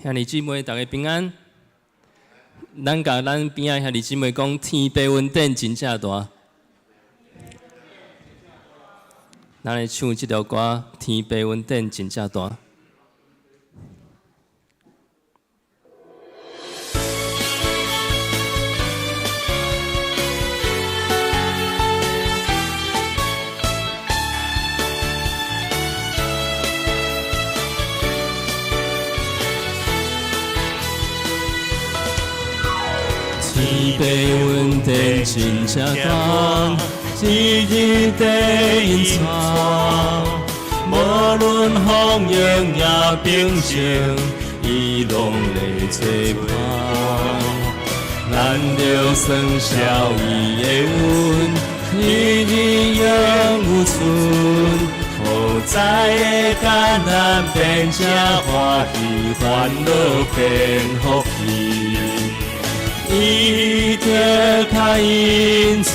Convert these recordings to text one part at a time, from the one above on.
兄弟姊妹，逐家平安。咱共咱邊仔兄弟姊妹講，天父恩典真正大。咱來唱這條歌，天父恩典真正大。天父恩典真正大，日日地引帶，無論風雨也平靜，伊攏咧做伴。咱著算數伊的恩，日日永有存，好在的艱難變成歡喜，煩惱變福氣。伊著較引帶，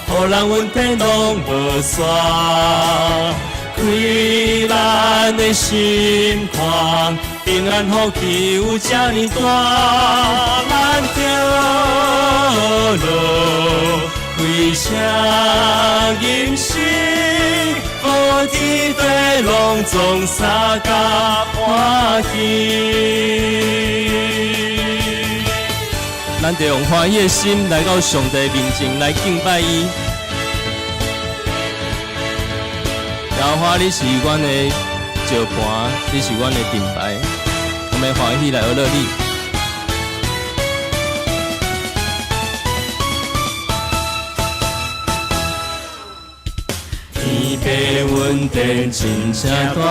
予人恩典攏無散，開咱的心肝，平安福氣有這呢大，咱著落開聲吟詩，予天地攏總相共歡喜。咱就用歡喜的心來到上帝面前來敬拜伊。耶和華，你是阮的石盤，你是阮的盾牌，我們歡喜來學樂你。天父恩典真正大，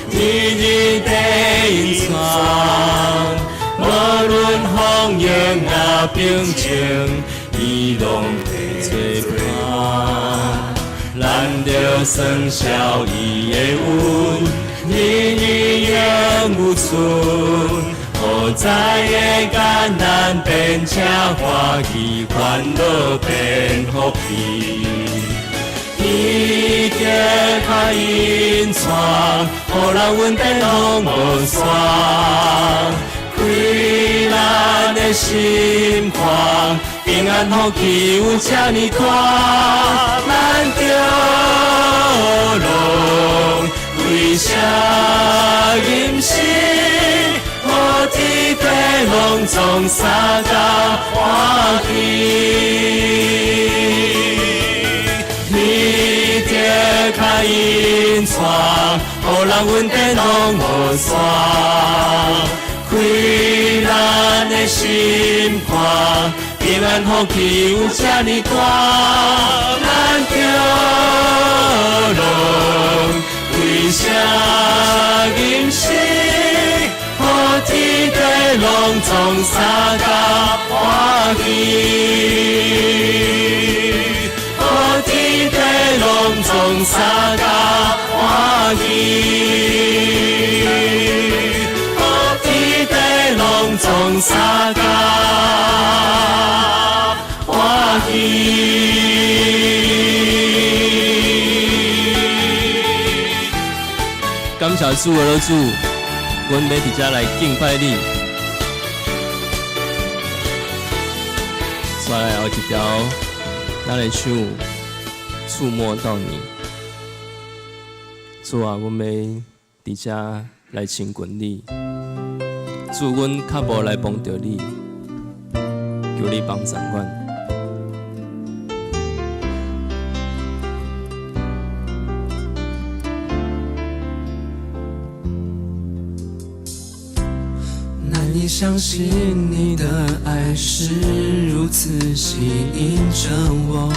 日日地引帶。無論風雨也平靜，伊攏會做伴。咱著算數伊的恩，日日永有存。好在的艱難變成歡喜，煩惱變福氣。伊著較引帶，予人恩典攏無散。開咱的心肝，平安福氣有這呢大，咱著攏開聲吟詩，予天地攏總相共歡喜。伊著較引帶，予人恩典攏無散。開咱的心肝，平安福氣有這呢大，咱著攏開聲吟詩，予天地攏總相共歡喜，予天地攏總相共歡喜。攏總相共歡喜。感謝主的老主，阮欲佇遮來敬拜你。煞來後一條，咱來唱《觸摸到你》。主啊，阮欲佇遮來親近你。主，阮較無來摸著你，求你幫助阮。難以相信你的愛是如此吸引着我，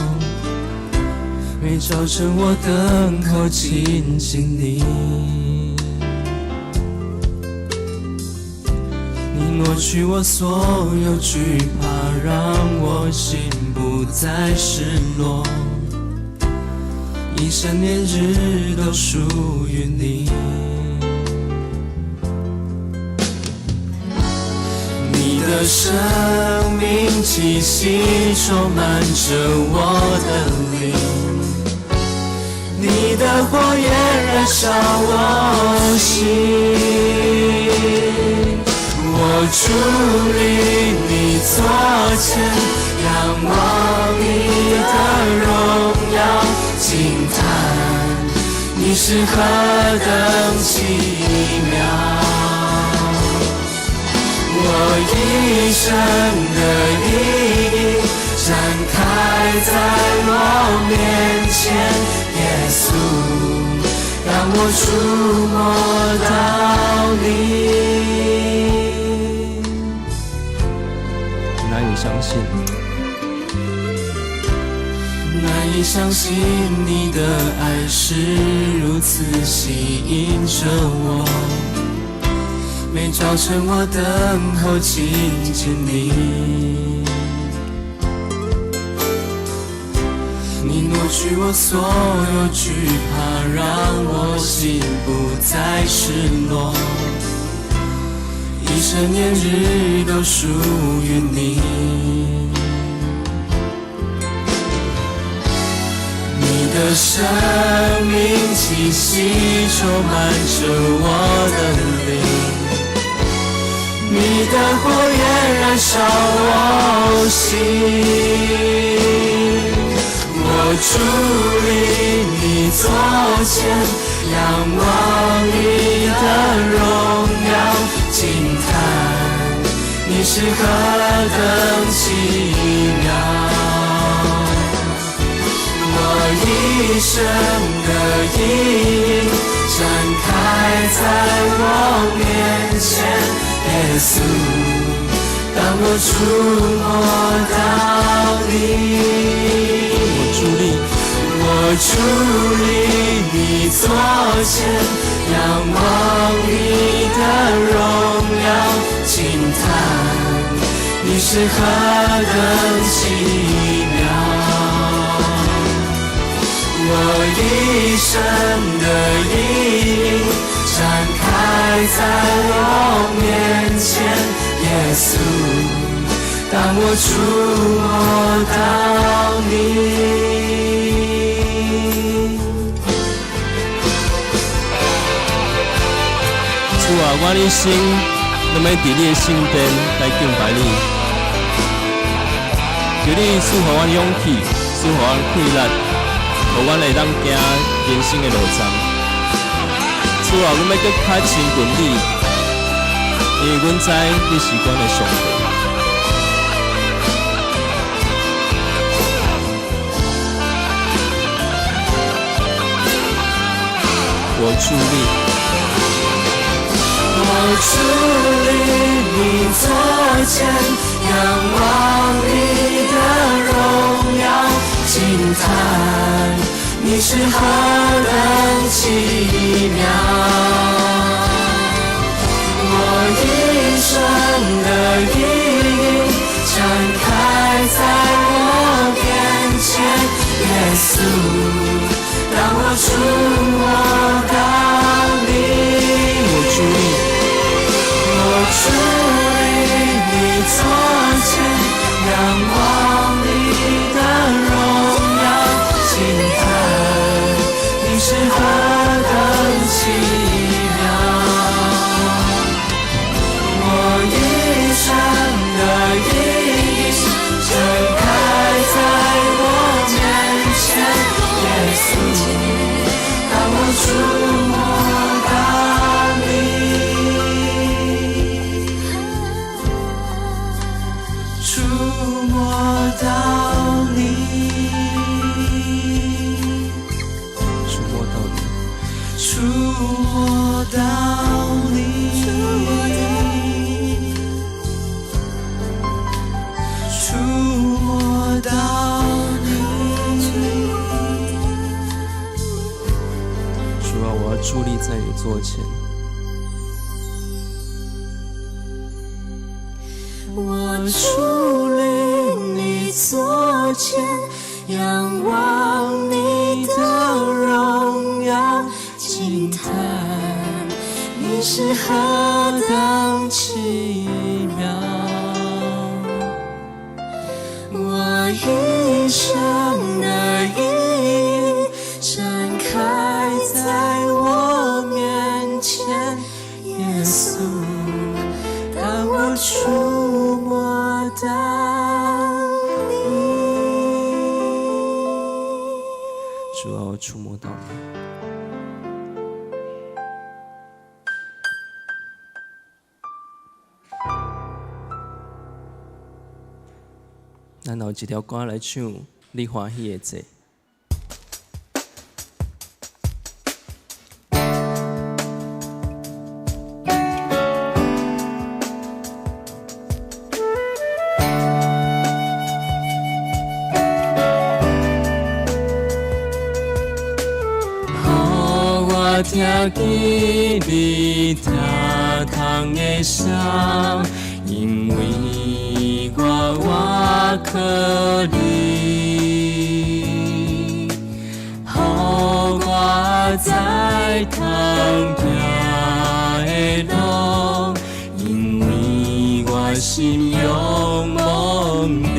每早晨我等候親近你。你抹去我所有懼怕，讓我心不再失落，一生年日都屬於你。你的生命氣息充滿着我的靈，你的火焰燃燒我心。佇立你座前，仰望你的榮耀，驚嘆你是何等奇妙。我一生的意義展開在我面前，耶穌，讓我觸摸到你。難以相信，難以相信你的愛是如此吸引着我，每早晨我等候親近你。你挪去我所有懼怕，讓我心不再失落，一生年日都屬於你。你的生命氣息充滿着我的靈，你的火焰燃燒我心。我佇立你座前，仰望你的榮耀，驚嘆你是何等奇妙。我一生的意義展開在我面前，耶穌，當我觸摸到你。我佇立，我佇立你座前，仰望你的榮耀，驚嘆你是何等奇妙。我一生的意義展開在我面前，耶穌，當我觸摸到你。主啊，我一生攏欲佇你的聖殿來敬拜你，求你賜予阮勇氣，賜予阮氣力，予阮會當行人生的路程。主啊，阮欲閣較親近你，因為阮知你是阮的上帝。我佇立，我佇立你座前，仰望你的榮耀，驚嘆你是何等奇妙。我一生的意義展開在我面前，耶穌，當我觸摸到你。我佇立，我佇立你座前，仰望你的榮耀，驚嘆你是何等奇妙。我一生的意義展開在我面前，耶穌，當我觸摸到你。觸摸到你，觸摸到你，觸摸到你，觸摸到你。主啊，我要佇立在你座前。我佇立你座前，仰望你的榮耀，驚嘆你是何等奇妙。我一生的意義展開在我面前，耶穌，當我觸主啊，我觸摸到你。咱後一條歌來唱，你歡喜的祭。聽見你疼痛的聲，因為我倚靠你，予我知通行的路，因為我心仰望你，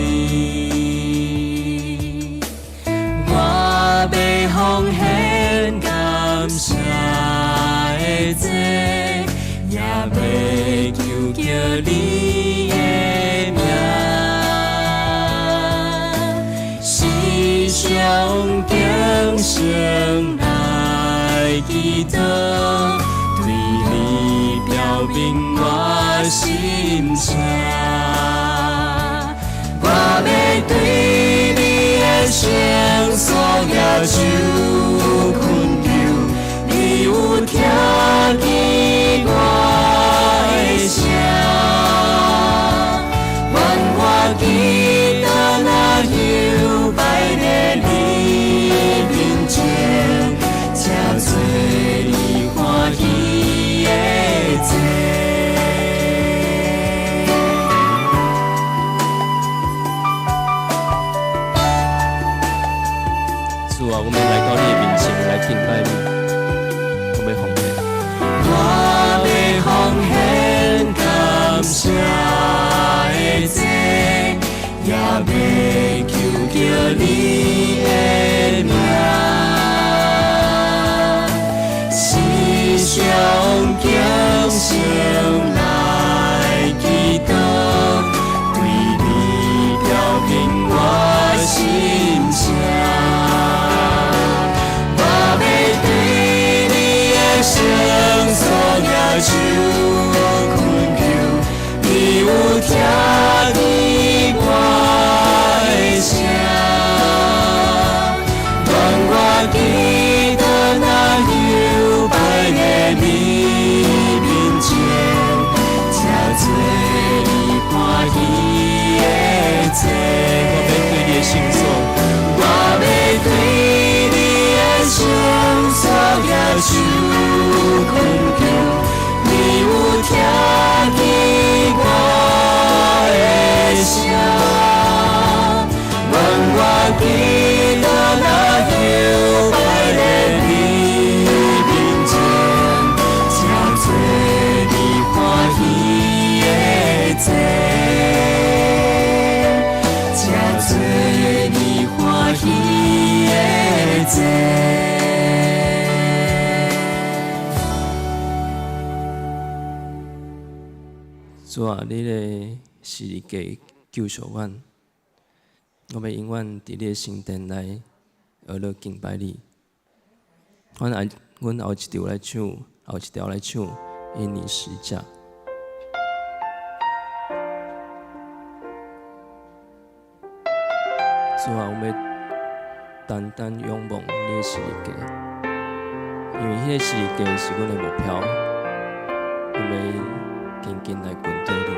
我欲奉獻感謝的祭，也欲求叫你的名，時常敬誠來祈禱，對你表明我心聲。我欲對你的聖所舉手懇求，你有聽見我的聲，願我祈禱若有擺佇你面前，這做你歡喜的祭。主啊，我們來到你的面前來敬拜你，我欲奉獻，我欲奉獻感謝的祭，也欲求叫你的名，時常敬誠來祈禱，對你表明我心聲。我欲對你的聖所舉手懇求，你有聽見我的聲，願我祈禱若有擺佇你面前，這做你歡喜的祭。我欲對你的聖所，我欲對你的聖所舉手懇求，你有聽見我的聲，願我祈禱若有擺佇你面前，這做你歡喜的祭，這做你歡喜的祭。主啊，你的十字架救贖阮，我欲永遠佇你的聖殿內學樂敬拜你。阮愛，阮後一條來唱，後一條來唱，因你十架。主啊，我欲單單仰望你的十字架，因為彼个十字架是阮的目標，阮欲緊緊來跟隨你。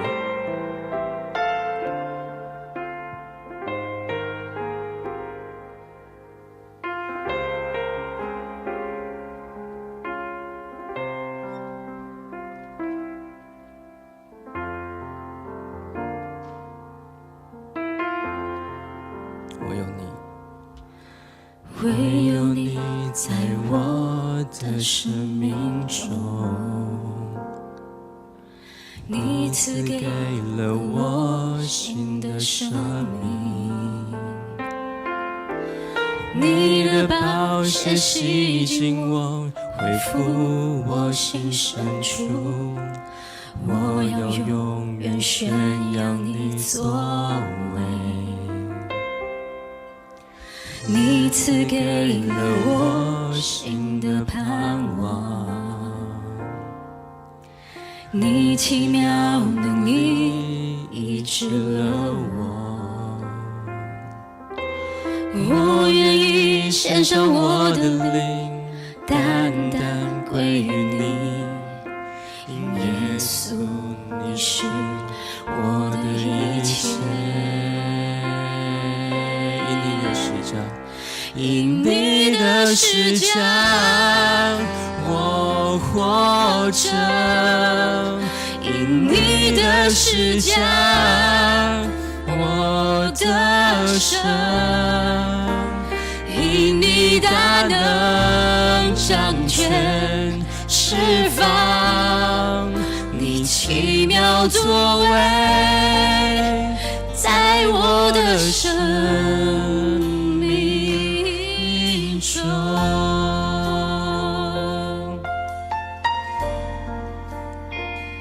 唯有你，唯有你在我的生命中，你賜賜給給了我新的生命。你的寶寶血血洗洗淨淨我，恢復我心深處。我我要要永永遠遠宣宣揚揚你你作作為。你賜給了我新的盼望，你奇妙能力醫治了我，我願意獻上我的靈，單單歸於你，因耶穌你是我的一切。因你的十架，因你的十架，我活着；因你的十架，我得勝；因你大能掌權釋放，你奇妙作為，在我的生命中。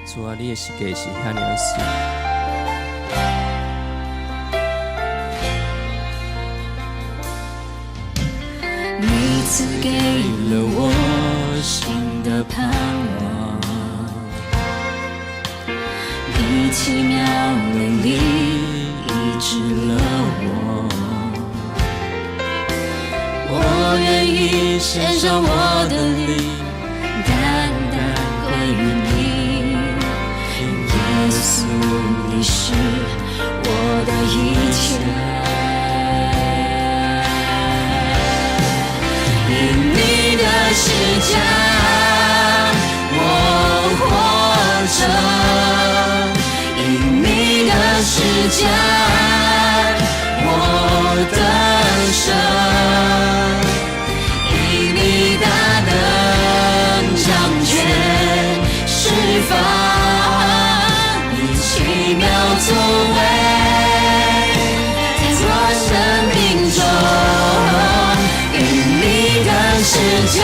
主啊，你的十架是遐爾水。你賜給了我新的盼望，你奇妙能力醫治了我，我願意獻上我的靈，單單歸於你，因耶穌你是我的一切。因你的十架，我活着；因你的十架，我得勝；因你大能掌權釋放，你奇妙作為，在我生命中。因你的十架，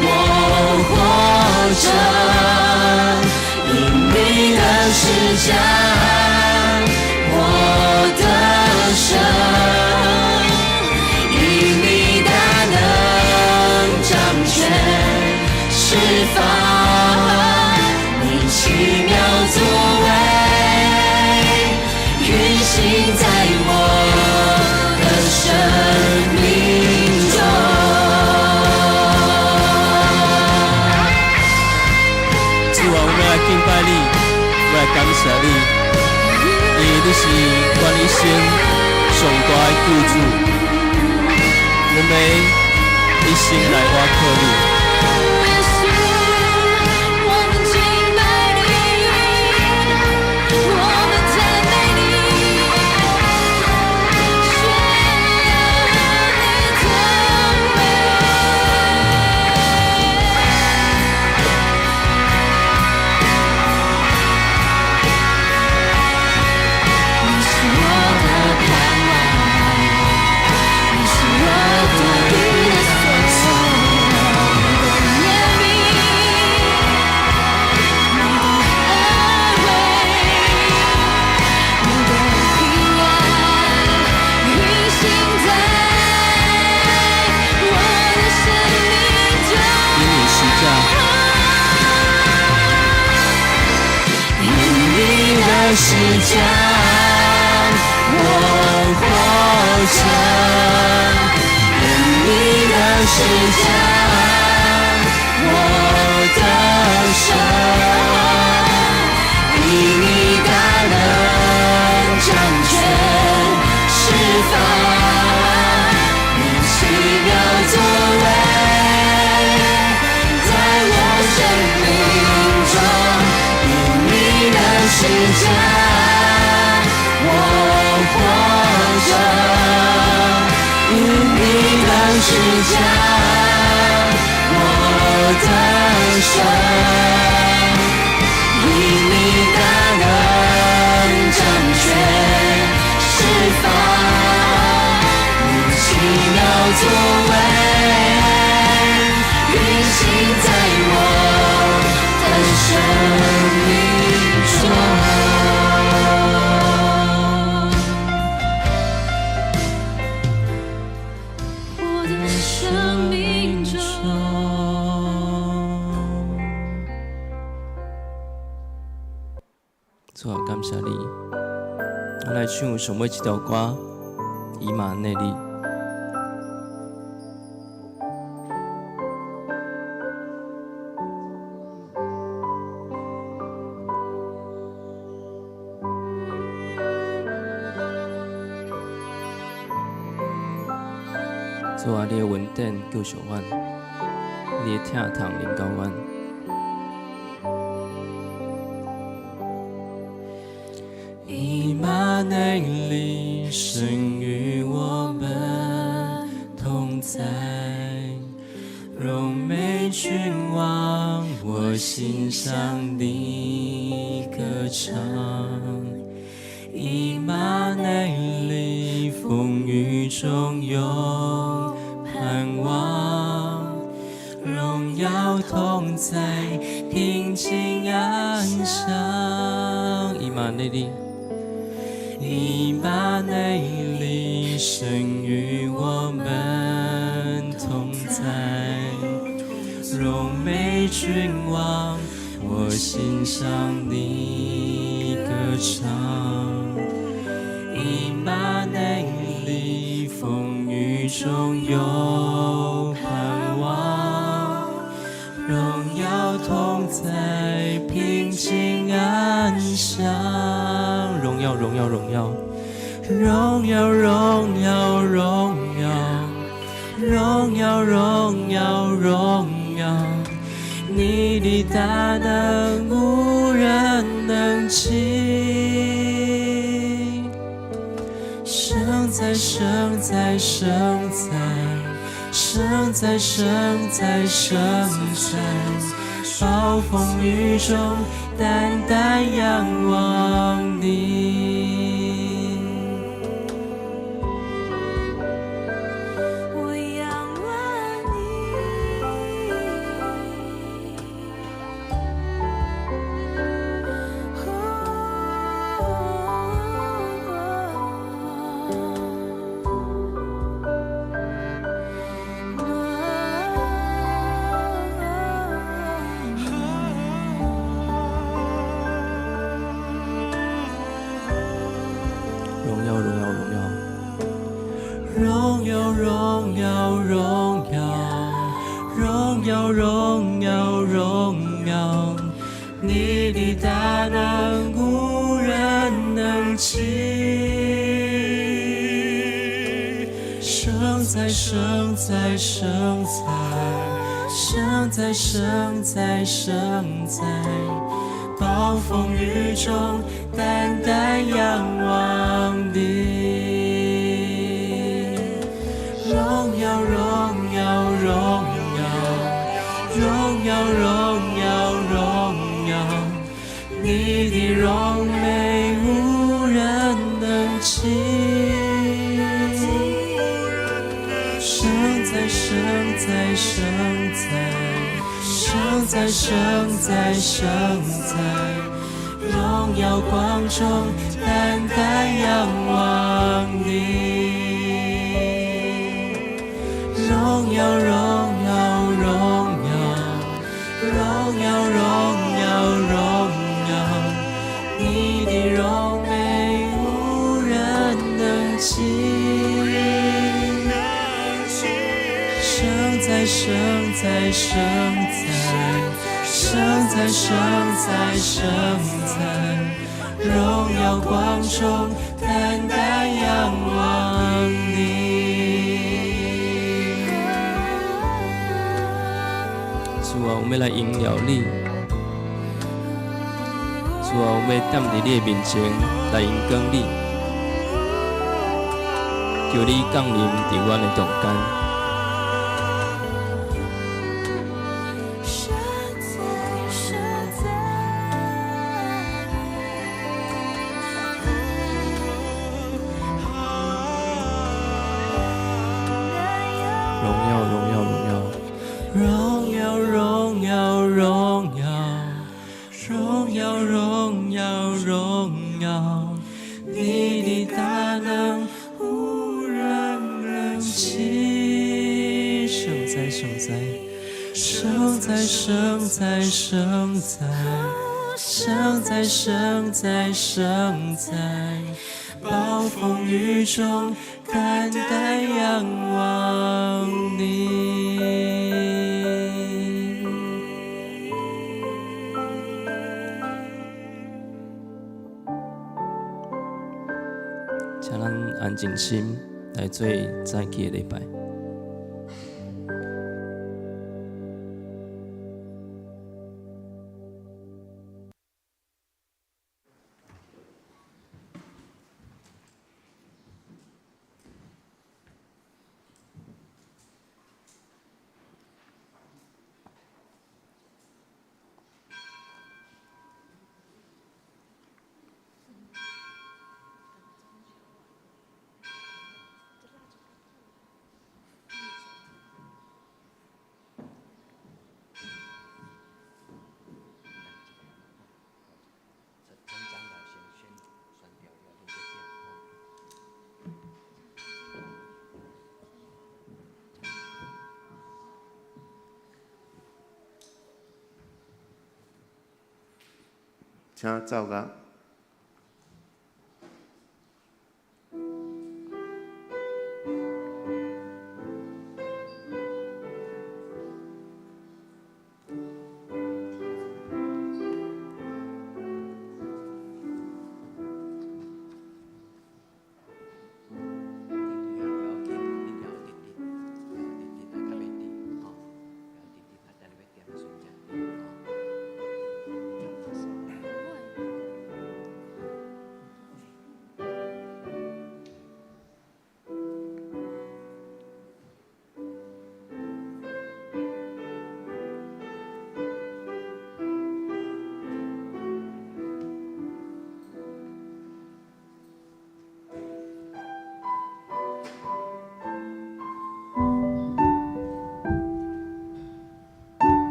我活着；因你的十架，我得勝；因你大能掌權釋放，你奇妙作為，運行在我的生命中。主啊，我們來敬拜你，我來感謝你，因為你是阮一生上大的救主，我們一生來倚靠你。耶穌，我們敬拜你，我們讚美你，宣揚你尊榮。你是我的盼望，你是我的避難所，你的憐憫，你的安慰，你的平安，運行在我的生命中。因你十架，因你的十架，我活着；因你的十架，我得勝；因你大能掌權釋放，你奇妙作為，在我生命中。因你的十架，我活着；因你的十架，我得勝；因你大能掌權釋放，你奇妙作為，運行在我的生命中。主啊，感謝你。咱來唱上尾這條歌，以馬內利。主啊，你的恩典救贖阮，你的疼痛臨到阮。以馬內利，神與我們同在，榮美君王，我心向你歌唱。以馬內利，風雨中有盼望，榮耀同在，平靜安詳。以馬內利，以馬內利，神與我們同在，榮美君王，我心向你歌唱。以馬內利，風雨中有盼望，榮耀同在，平靜安詳。榮耀，榮耀，榮耀，榮耀，榮耀，榮耀，榮耀，榮耀，榮耀，你的大能無人能及。聖哉，聖哉，聖哉，聖哉，聖哉，聖哉，暴風雨中單單仰望你。我仰望你。榮耀，榮耀，榮耀，榮耀，榮耀，榮耀，榮耀，榮耀，榮耀，你的大能無人能及。聖哉，聖哉，聖哉，聖哉，聖哉，聖哉，暴風雨中單單仰望你。榮耀，榮耀，榮耀，榮耀，榮耀，榮耀，你的榮美無人能及。聖哉，聖哉，聖哉，聖哉，聖哉，聖哉，榮耀光中單單仰望你。榮耀，榮耀，榮耀，榮耀，榮耀，榮耀，你的榮美無人能及。聖哉，聖哉，聖哉，聖哉，聖哉，聖哉，榮耀光中單單仰望你。主啊，我們來榮耀你。主啊，我們踮佇你的面前來榮光你，求你降臨佇阮的中間。聖哉，聖哉，榮耀，榮耀，榮耀，榮耀，榮耀，榮耀，榮耀，榮耀，榮耀，你的大能無人能及。聖哉，聖哉，聖哉，聖哉，聖哉，生在生在生在暴風雨中，單單仰望你。請咱安靜心來做早起的禮拜。請奏樂。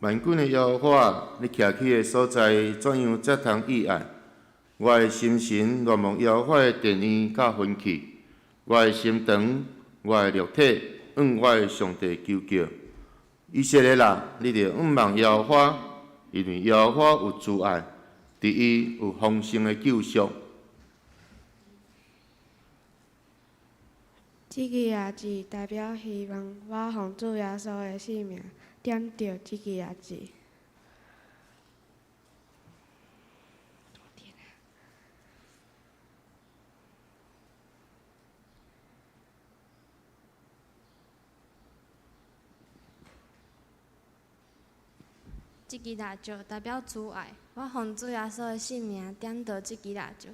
萬軍的耶和華，你徛起的所在，怎樣才通意愛？我的心神戀慕耶和華的殿院佮魂氣，我的心腸，我的肉體，向我的上帝求叫。以色列啊，你著仰望耶和華，因為耶和華有慈愛，佇伊有豐盛的救贖。這支蠟燭代表希望，我奉主耶穌的聖名點著這支蠟燭。這支蠟燭代表慈愛，我奉主耶穌的聖名點著這支蠟燭。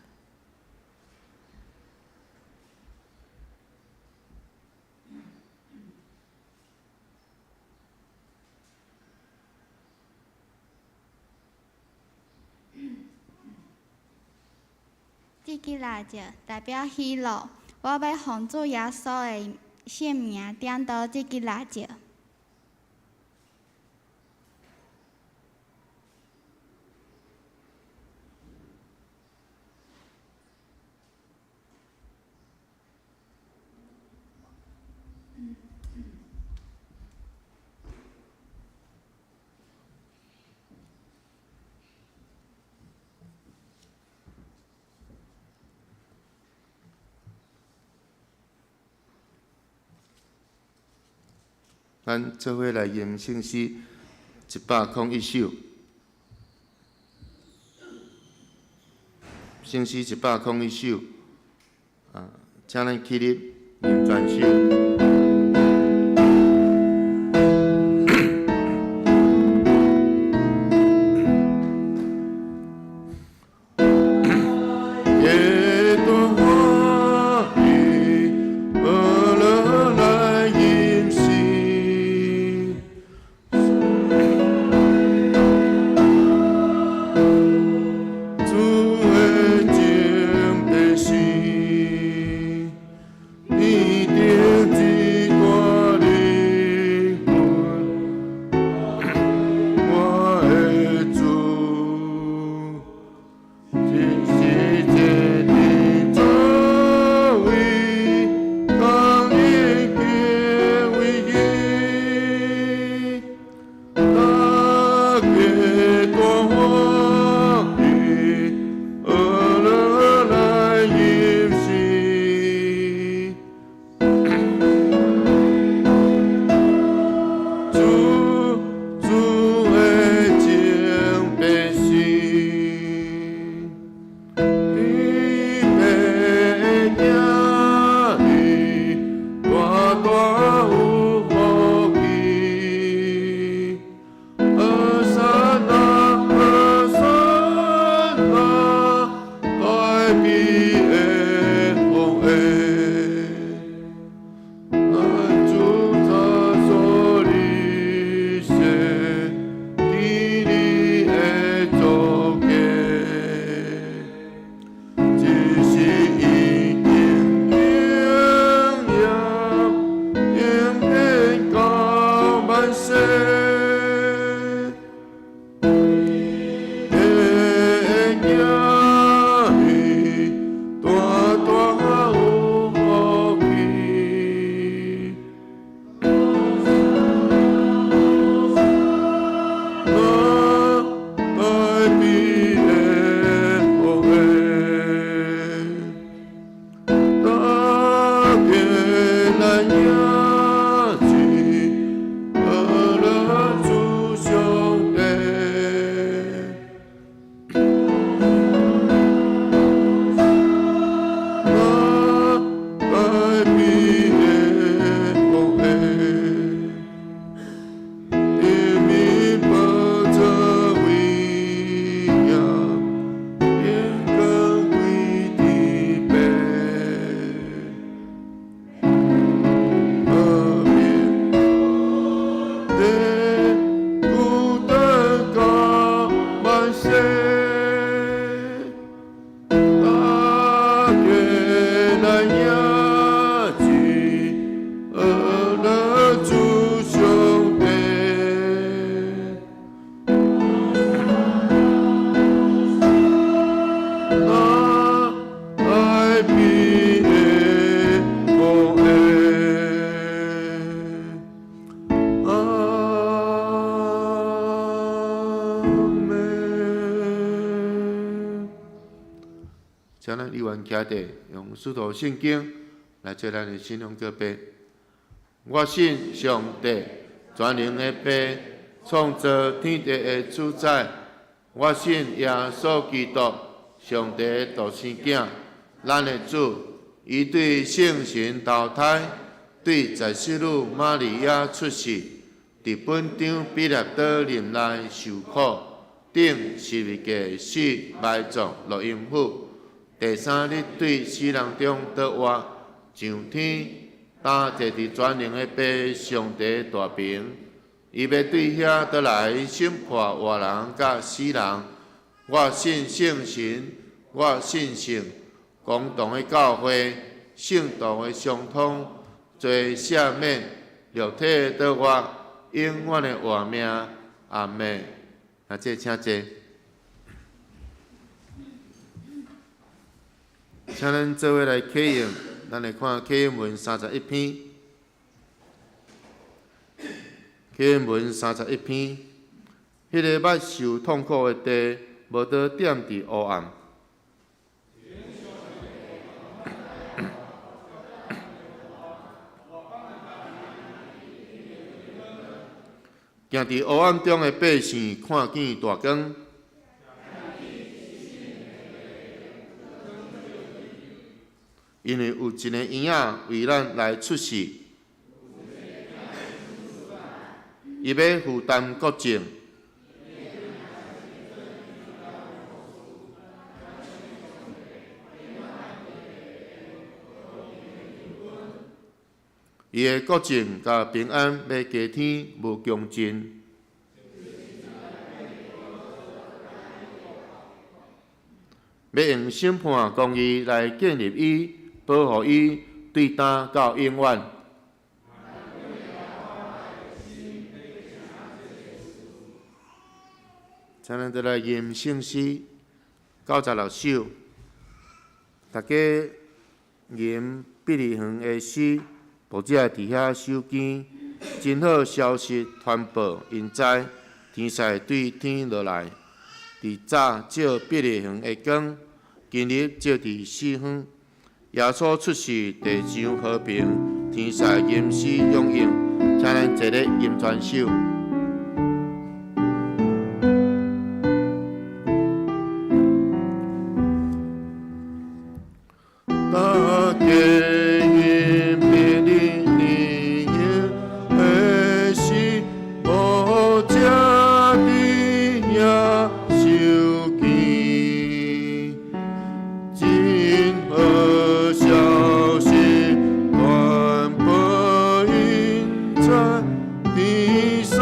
這支蠟燭代表喜樂，我欲奉主耶穌的聖名點著這支蠟燭。咱做伙來吟聖詩101首，聖詩101首，啊，請咱起立吟全首。请咱依然徛伫用使徒信经来做咱的信仰告白。我信上帝，全能的父，创造天地的主宰。我信耶稣基督，上帝的独生囝，咱的主。伊对圣神投胎，对在圣女玛利亚出世，伫本张彼拉多任内受苦，钉十字架死，埋葬，落阴府。第三日对死人中复活，上天，担坐伫全能的父上帝大爿。伊欲对遐倒来审判活人佮死人。我信圣神，我信圣公同的教会，圣徒的相通，罪赦免，肉体的复活，永远的活命。阿们。阿姐，请坐。请咱做伙来启用，咱来看启用文31篇。启用文31篇，彼个捌受痛苦的地，无倒踮伫黑暗。行佇黑暗中的百姓看見大光。因為有一个嬰仔為咱來出世，伊欲負擔國政。伊的國政佮平安欲加添無窮盡。欲用審判公義來建立伊，保護伊，對今到永遠。請咱再來吟聖詩96首，大家吟伯利恆的詩，牧者佇遐守更，真好消息傳報，𪜶知天使對天落來，佇早照伯利恆的光，今日照佇四方。耶穌出世，地上和平，天使吟詩響應，請咱齊咧吟全首。大家吟伯利恆的詩，牧者佇遐守更，真好消息傳報𪜶知，天使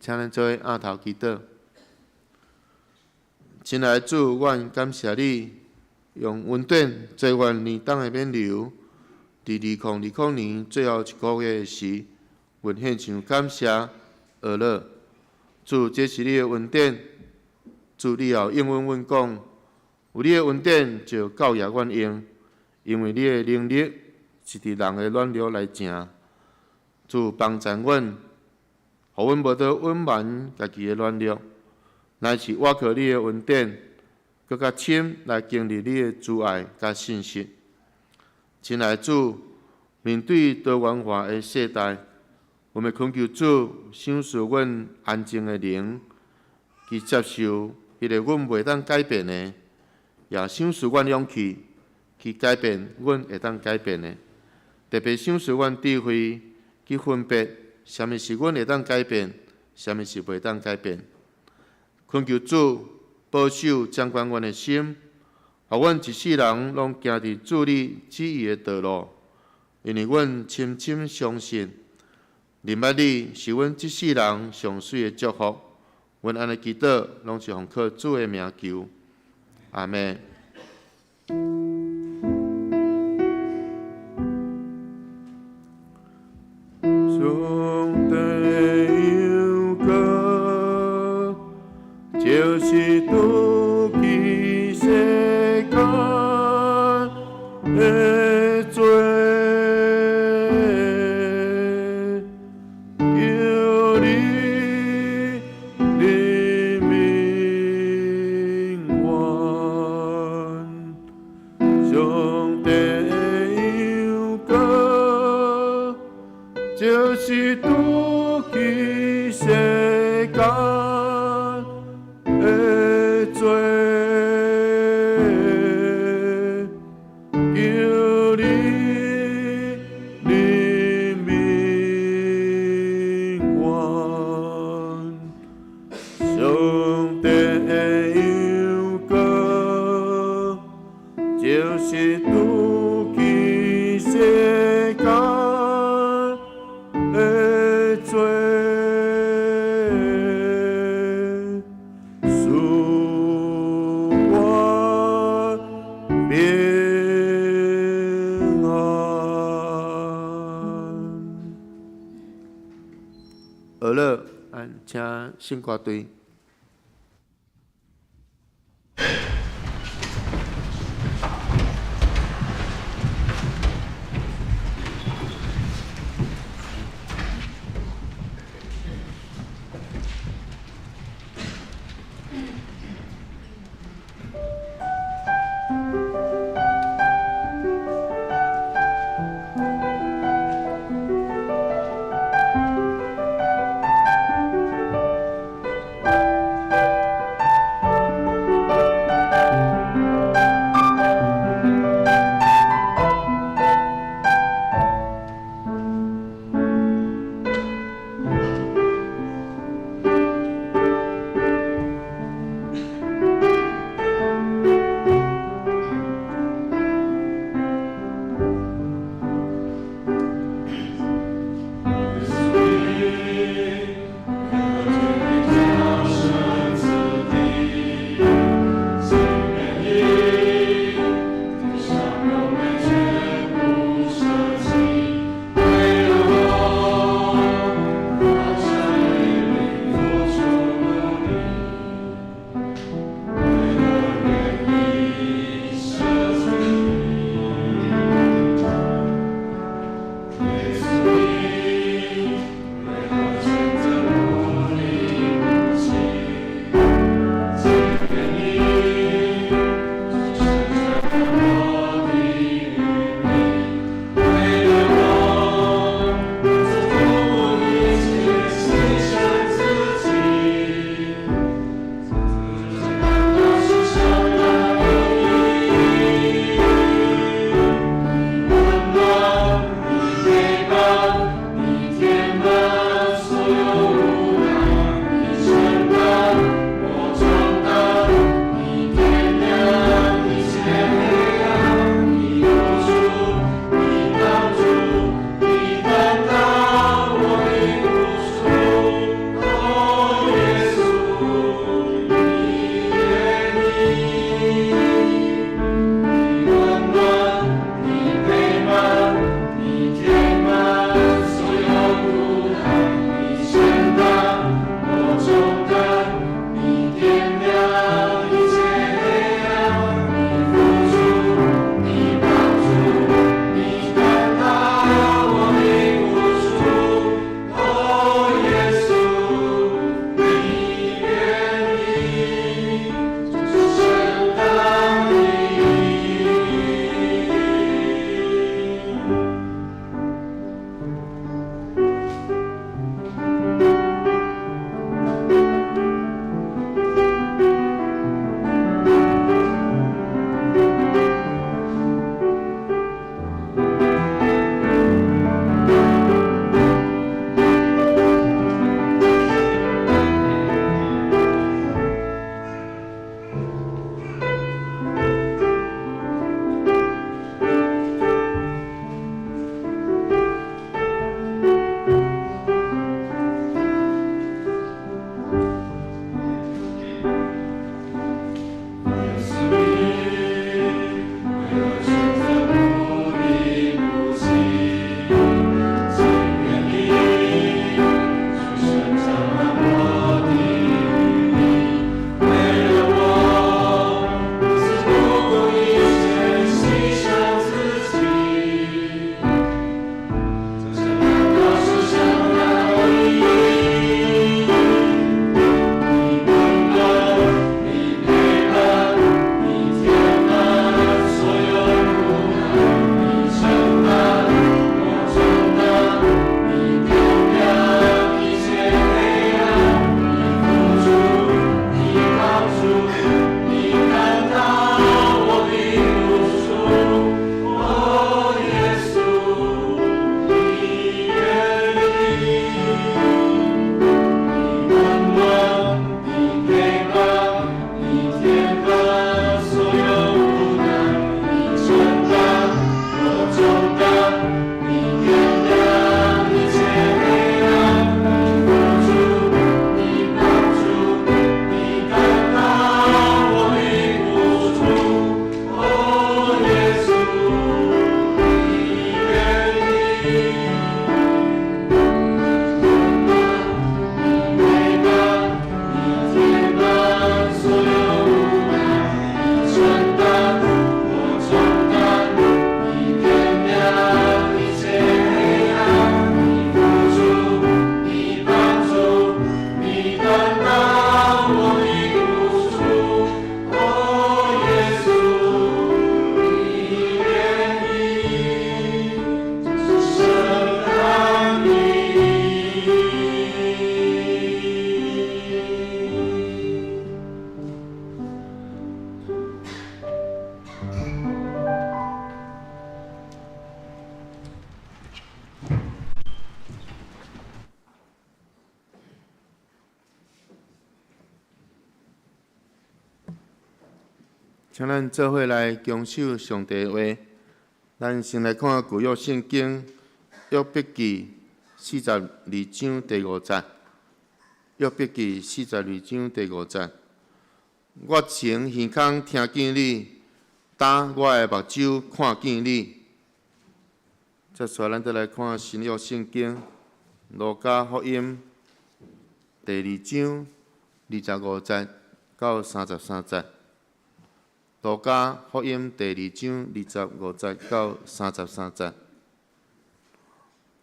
請咱做伙徛頭祈禱。親愛的主，阮感謝你用恩典做阮年冬的勉勵。佇2020年最後一个月時，阮獻上感謝呵咾。主，這是你的恩典。主，你也有應允阮講，有你的恩典就夠額阮用，因為你的能力是佇人的軟弱來成。主幫助阮，予阮無得隱瞞家己的軟弱，乃是倚靠你的恩典，閣較深來經歷你的慈愛佮信實。親愛的主，面對多元化的世代，阮欲懇求主賞賜阮安靜的靈，去接受彼个阮袂當改變的，也賞賜阮勇氣去改變阮會當改變的。特別賞賜阮智慧去分別啥物是阮會當改變，啥物是袂當改變。懇求主保守掌管阮的心，予阮一世人攏行佇主你旨意的道路，因為阮深深相信，認捌你是阮這世人上媠的祝福。阮按呢祈禱，攏是奉靠主的名求，阿們。上帝羊羔，就是除去世間的罪，求你憐憫阮。上帝羊羔，就是除去世間的罪，求你憐憫阮。上帝羊羔，就是除去世間的罪，賜阮平安。呵咾，咱請聖歌隊。請咱做伙來恭守上帝的話。咱先來看舊約聖經約伯記42章第五節。約伯記四十二章第五節。我曾耳孔聽見你，焦我的目睭看見你。接下來，咱再來看新約聖經路加福音第二章25節到33節。路加福音第二章25節到33節。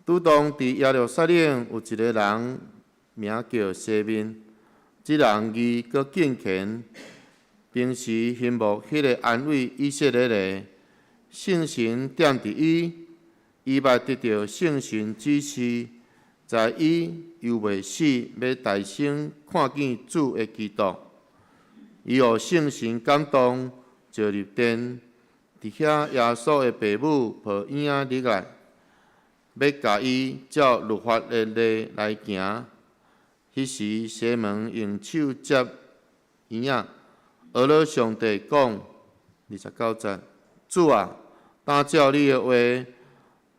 拄當佇耶路撒冷有一个人名叫西面，這人義閣敬虔，平時欣慕彼个安慰以色列的聖神踮佇伊，伊捌得著聖神指示，知伊猶未死，欲大聲看見主的基督。伊予聖神感動，召入殿，佇遐耶穌的爸母抱嬰仔入來，欲共伊照律法的禮來行。彼時西門用手接嬰仔，阿咾上帝講，29節：主啊，當照你的話，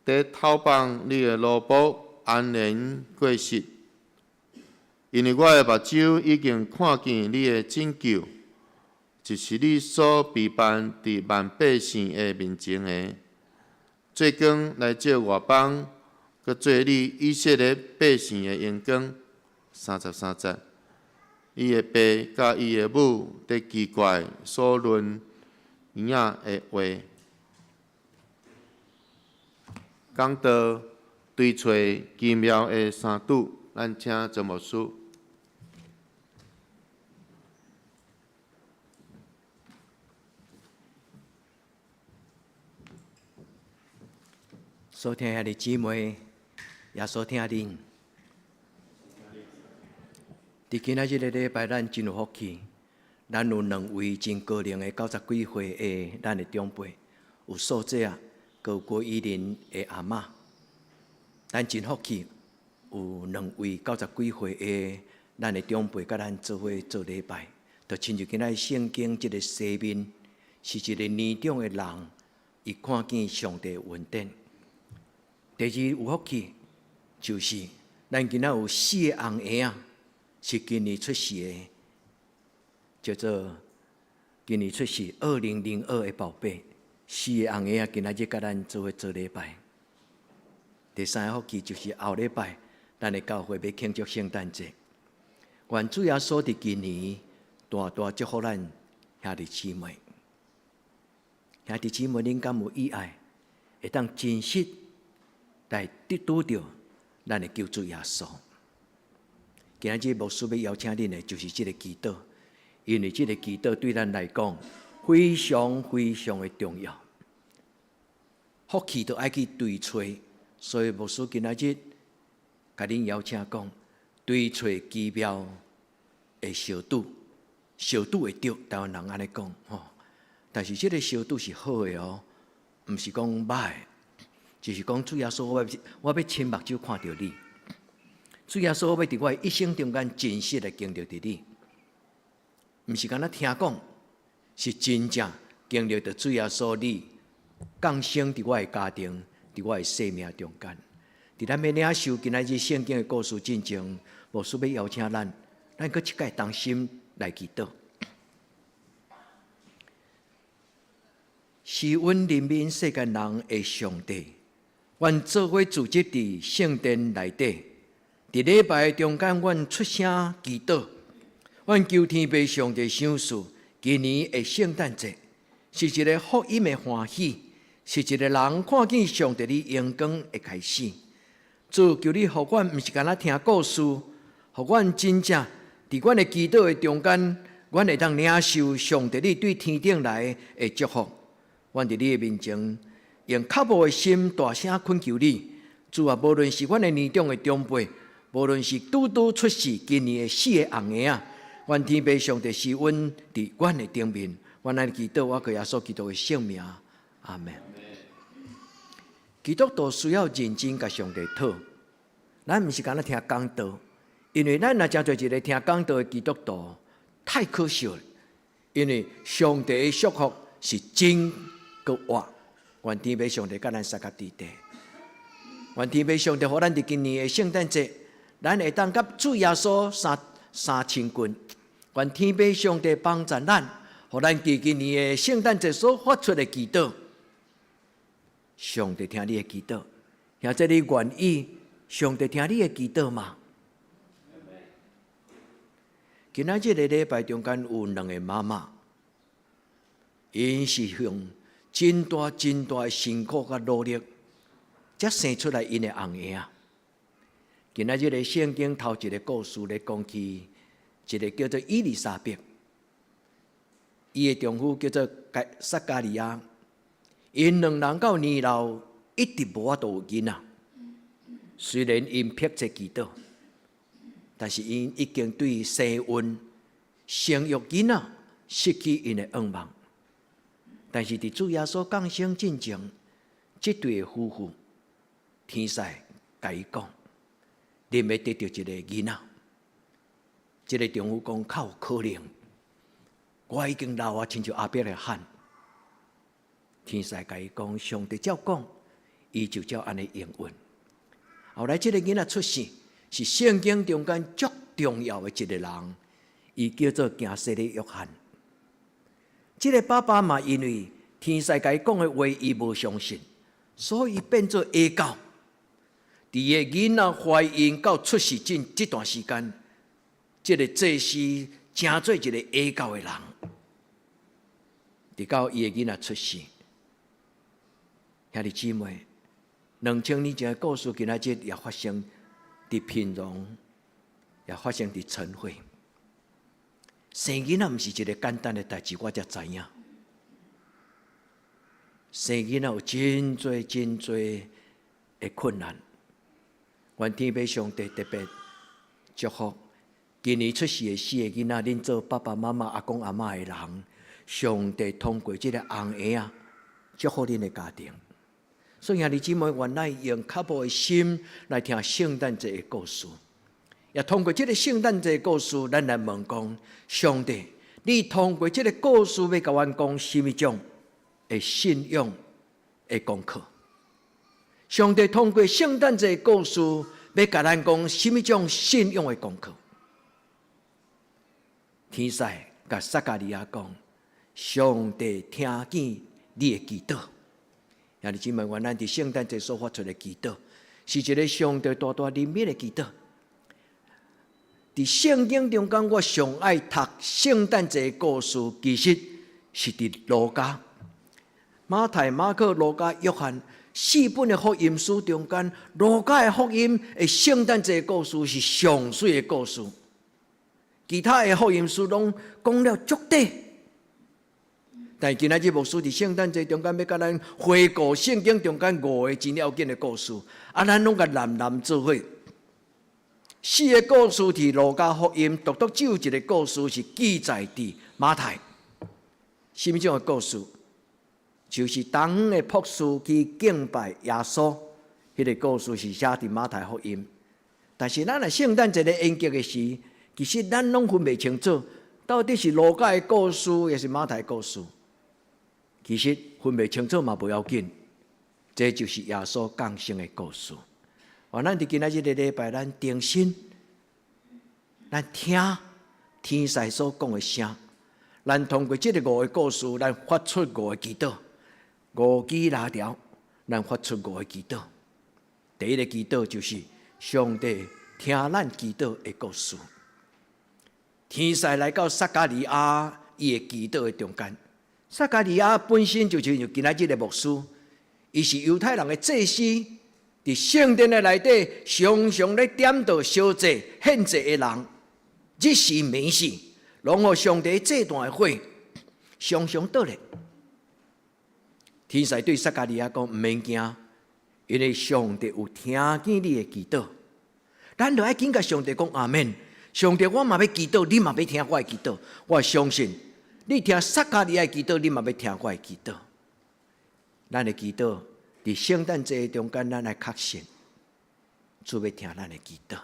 佇透放你的奴僕安然過世，因為我的目睭已經看見你的拯救，就是你所備辦佇萬百姓的面前的，做光來照外邦，閣做你以色列百姓的榮光。33節，伊的爸佮伊的母佇奇怪所論嬰仔的話。講道追揣奇妙的三拄，咱請曾牧師。所聽兄弟姊妹，耶穌疼恁。佇今仔日个禮拜，咱真有福氣，咱有兩位真高齡的九十幾歲的咱的長輩，有素姐仔，閣有郭依林的阿嬤。咱真福氣，有兩位九十幾歲的咱的長輩，佮咱做伙做禮拜。就親像今仔日聖經這个西面，是一个年長的人，伊看見上帝恩典。第二有福氣，就是咱今仔有四个紅嬰仔，是今年出世的，叫做今年出世2002的寶貝，四个紅嬰仔今仔日佮咱做伙做禮拜。第三个福氣就是後禮拜，咱的教會欲慶祝聖誕節。願主耶穌佇今年大大祝福咱兄弟姊妹。兄弟姊妹，恁敢有意愛，會當真實來得拄著咱的救主耶穌？今仔日牧師欲邀請恁的，就是這个祈禱，因為這个祈禱對咱來講非常非常的重要。福氣都愛去追揣，所以牧師今仔日共恁邀請講，追揣奇妙的相拄，相拄會著，台灣人按呢講吼。但是這个相拄是好的哦，毋是講歹的，就是講主耶穌，我欲親目睭看著你。主耶穌，我欲佇我的一生中間真實來經歷著你，毋是干焦聽講，是真正經歷著主耶穌你降生佇我的家庭，佇我的生命中間。佇咱欲領受今仔日聖經的故事進前，牧師欲邀請咱，咱閣一擺同心來祈禱。是阮憐憫世間人的上帝，阮做伙聚集佇聖殿內底，佇禮拜中間，阮出聲祈禱，阮求天父上帝賞賜。今年的聖誕節是一个福音的歡喜，是一个人看見上帝的榮光的開始。主，求你予阮，毋是干焦聽故事，予阮真正佇阮的祈禱的中間，阮會當領受上帝你對天頂來的祝福。阮佇你的面前，用渴慕的心大聲懇求你，主啊，無論是阮的年長的長輩，無論是拄拄出世今年的四个紅嬰仔，願天父上帝施恩佇阮的頂面，阮按呢祈禱，我靠耶穌基督的聖名，阿們。基督徒需要認真共上帝討，咱毋是干焦聽講道，因為咱若成做一个聽講道的基督徒，太可惜了。因為上帝的祝福是真閣活。願天父上帝佮咱相佮佇地，願天父上帝予咱佇今年的聖誕節，咱會當佮主耶穌相相親近。願天父上帝幫助咱，予咱佇今年的聖誕節所發出的祈禱，上帝聽你的祈禱，兄弟你願意上帝聽你的祈禱嗎？今仔這个禮拜中間有兩個媽媽，𪜶是用真大真大的辛苦佮努力，才生出來𪜶的紅嬰仔。今仔這个聖經頭一个故事咧講起，一个叫做伊麗莎白，伊的丈夫叫做撒迦利亞，𪜶兩人到年老一直無法度有囡仔。雖然𪜶迫切祈禱，但是𪜶已經對生孕、生育囡仔失去𪜶的願望。但是佇主耶穌降生進前，這對夫婦天使共伊講，恁欲得著一個囡仔。這个丈夫講較有可能，我已經老啊，親像亞伯拉罕。天使共伊講，上帝照講，伊就照按呢應允。後來這个囡仔出世，是聖經中間足重要的一個人，伊叫做行洗禮約翰。這个爸爸嘛，因為天使共伊講的話，伊無相信，所以變做異教。佇伊个囡仔懷孕到出世這這段時間，這个祭司成做一個異教的人，直到伊的囡仔出世。兄弟姊妹，2000年前的故事，今仔日也發生佇屏東，也發生佇晨會。生囡仔毋是一个簡單的代誌，我才知影。生囡仔有真濟真濟的困難。願天父上帝特別祝福今年出世的四個囡仔，恁做爸爸媽媽、阿公阿嬤的人，上帝通過這个紅嬰仔祝福恁的家庭。所以兄弟姊妹，願咱用渴慕的心來聽聖誕節的故事，也通過這个聖誕節的故事，咱來問講：上帝，你通過這个故事欲共阮講啥物種的信仰的功課？上帝通過聖誕節的故事，欲共咱講啥物種信仰的功課？天使共撒迦利亞講：上帝聽見你的祈禱。兄弟姊妹，願咱佇聖誕節所發出的祈禱，是一个上帝大大憐憫的祈禱。佇聖經中間，我上愛讀聖誕節的故事，其實是佇路加、馬太、馬可、路加、約翰四本的福音書中間，路加的福音的聖誕節故事是上媠的故事，其他的福音書攏講了足短。但今仔日牧師佇聖誕節中間欲共咱回顧聖經中間五个真要緊的故事，啊，咱攏共連連做伙。四个故事佇路加福音，獨獨只有一个故事是記載佇馬太。啥物種的故事？就是東方的博士去敬拜耶穌，彼个故事是寫佇馬太福音。但是咱若聖誕節咧研究的時，其實咱攏分袂清楚，到底是路加的故事，抑是馬太故事。其實分袂清楚嘛無要緊，這就是耶穌降生的故事。願咱佇今仔日這个禮拜，咱定心，咱聽天使所講的聲，咱通過這个五个故事，咱發出五个祈禱，五支蠟燭，咱發出五個祈禱。第一个祈禱就是上帝聽咱祈禱的故事。天使來到撒迦利亞伊的祈禱的中間。撒迦利亞本身就親像今仔日的牧師，伊是猶太人的祭司，佇聖殿的內底，常常咧點著燒祭、獻祭的人，日時暝時，攏予上帝祭壇的火，常常倒咧。天使對撒迦利亞講：毋免驚，因為上帝有聽見你的祈禱。咱著愛緊共上帝講阿們。上帝，我嘛欲祈禱，你嘛欲聽我的祈禱。我相信你聽撒迦利亞的祈禱，你嘛欲聽我的祈禱。咱的祈禱佇聖誕節中間，咱來確信主欲聽咱的祈禱。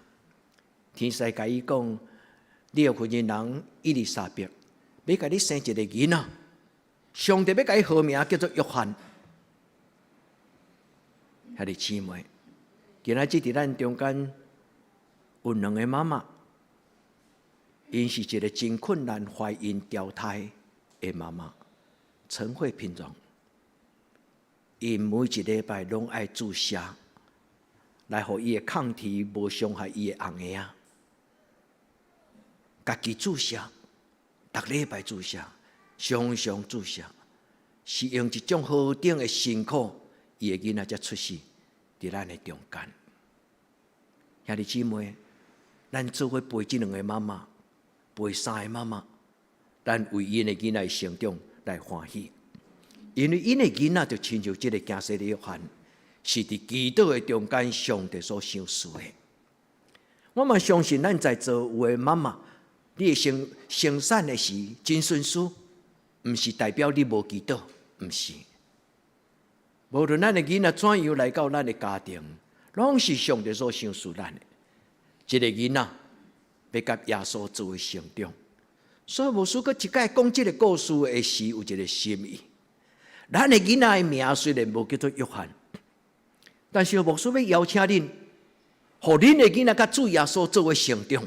天使共伊講，你的婦人人伊麗莎白，欲欲共你生一个囡仔，上帝欲共伊號名叫做約翰。兄弟姊妹，今仔日佇咱中間有兩个媽媽，𪜶是一个真困難懷孕調胎的媽媽，陳慧品榮。𪜶每一禮拜攏愛注射，來予伊的抗體無傷害伊的紅嬰仔。家己注射，逐禮拜注射，常常注射，是用一種何等的辛苦，伊的囡仔才出世佇咱的中間。兄弟姊妹，咱做伙陪這兩个媽媽，陪三个媽媽，咱為𪜶的囡仔成長來歡喜，因為𪜶的囡仔就親像這个驚洗禮約翰，是佇祈禱的中間上帝所賞賜的。我嘛相信咱在座有的媽媽，你的生生產的時真順遂，毋是代表你無祈禱，毋是。無論咱的囡仔怎樣來到咱的家庭，攏是上帝所賞賜咱的。這个囡仔欲佮耶穌做伙成長，所以牧師閣一擺講這个故事的時，有一个心意。咱的囡仔的名雖然無叫做約翰，但是牧師欲邀請恁，予恁的囡仔佮主耶穌做伙成長。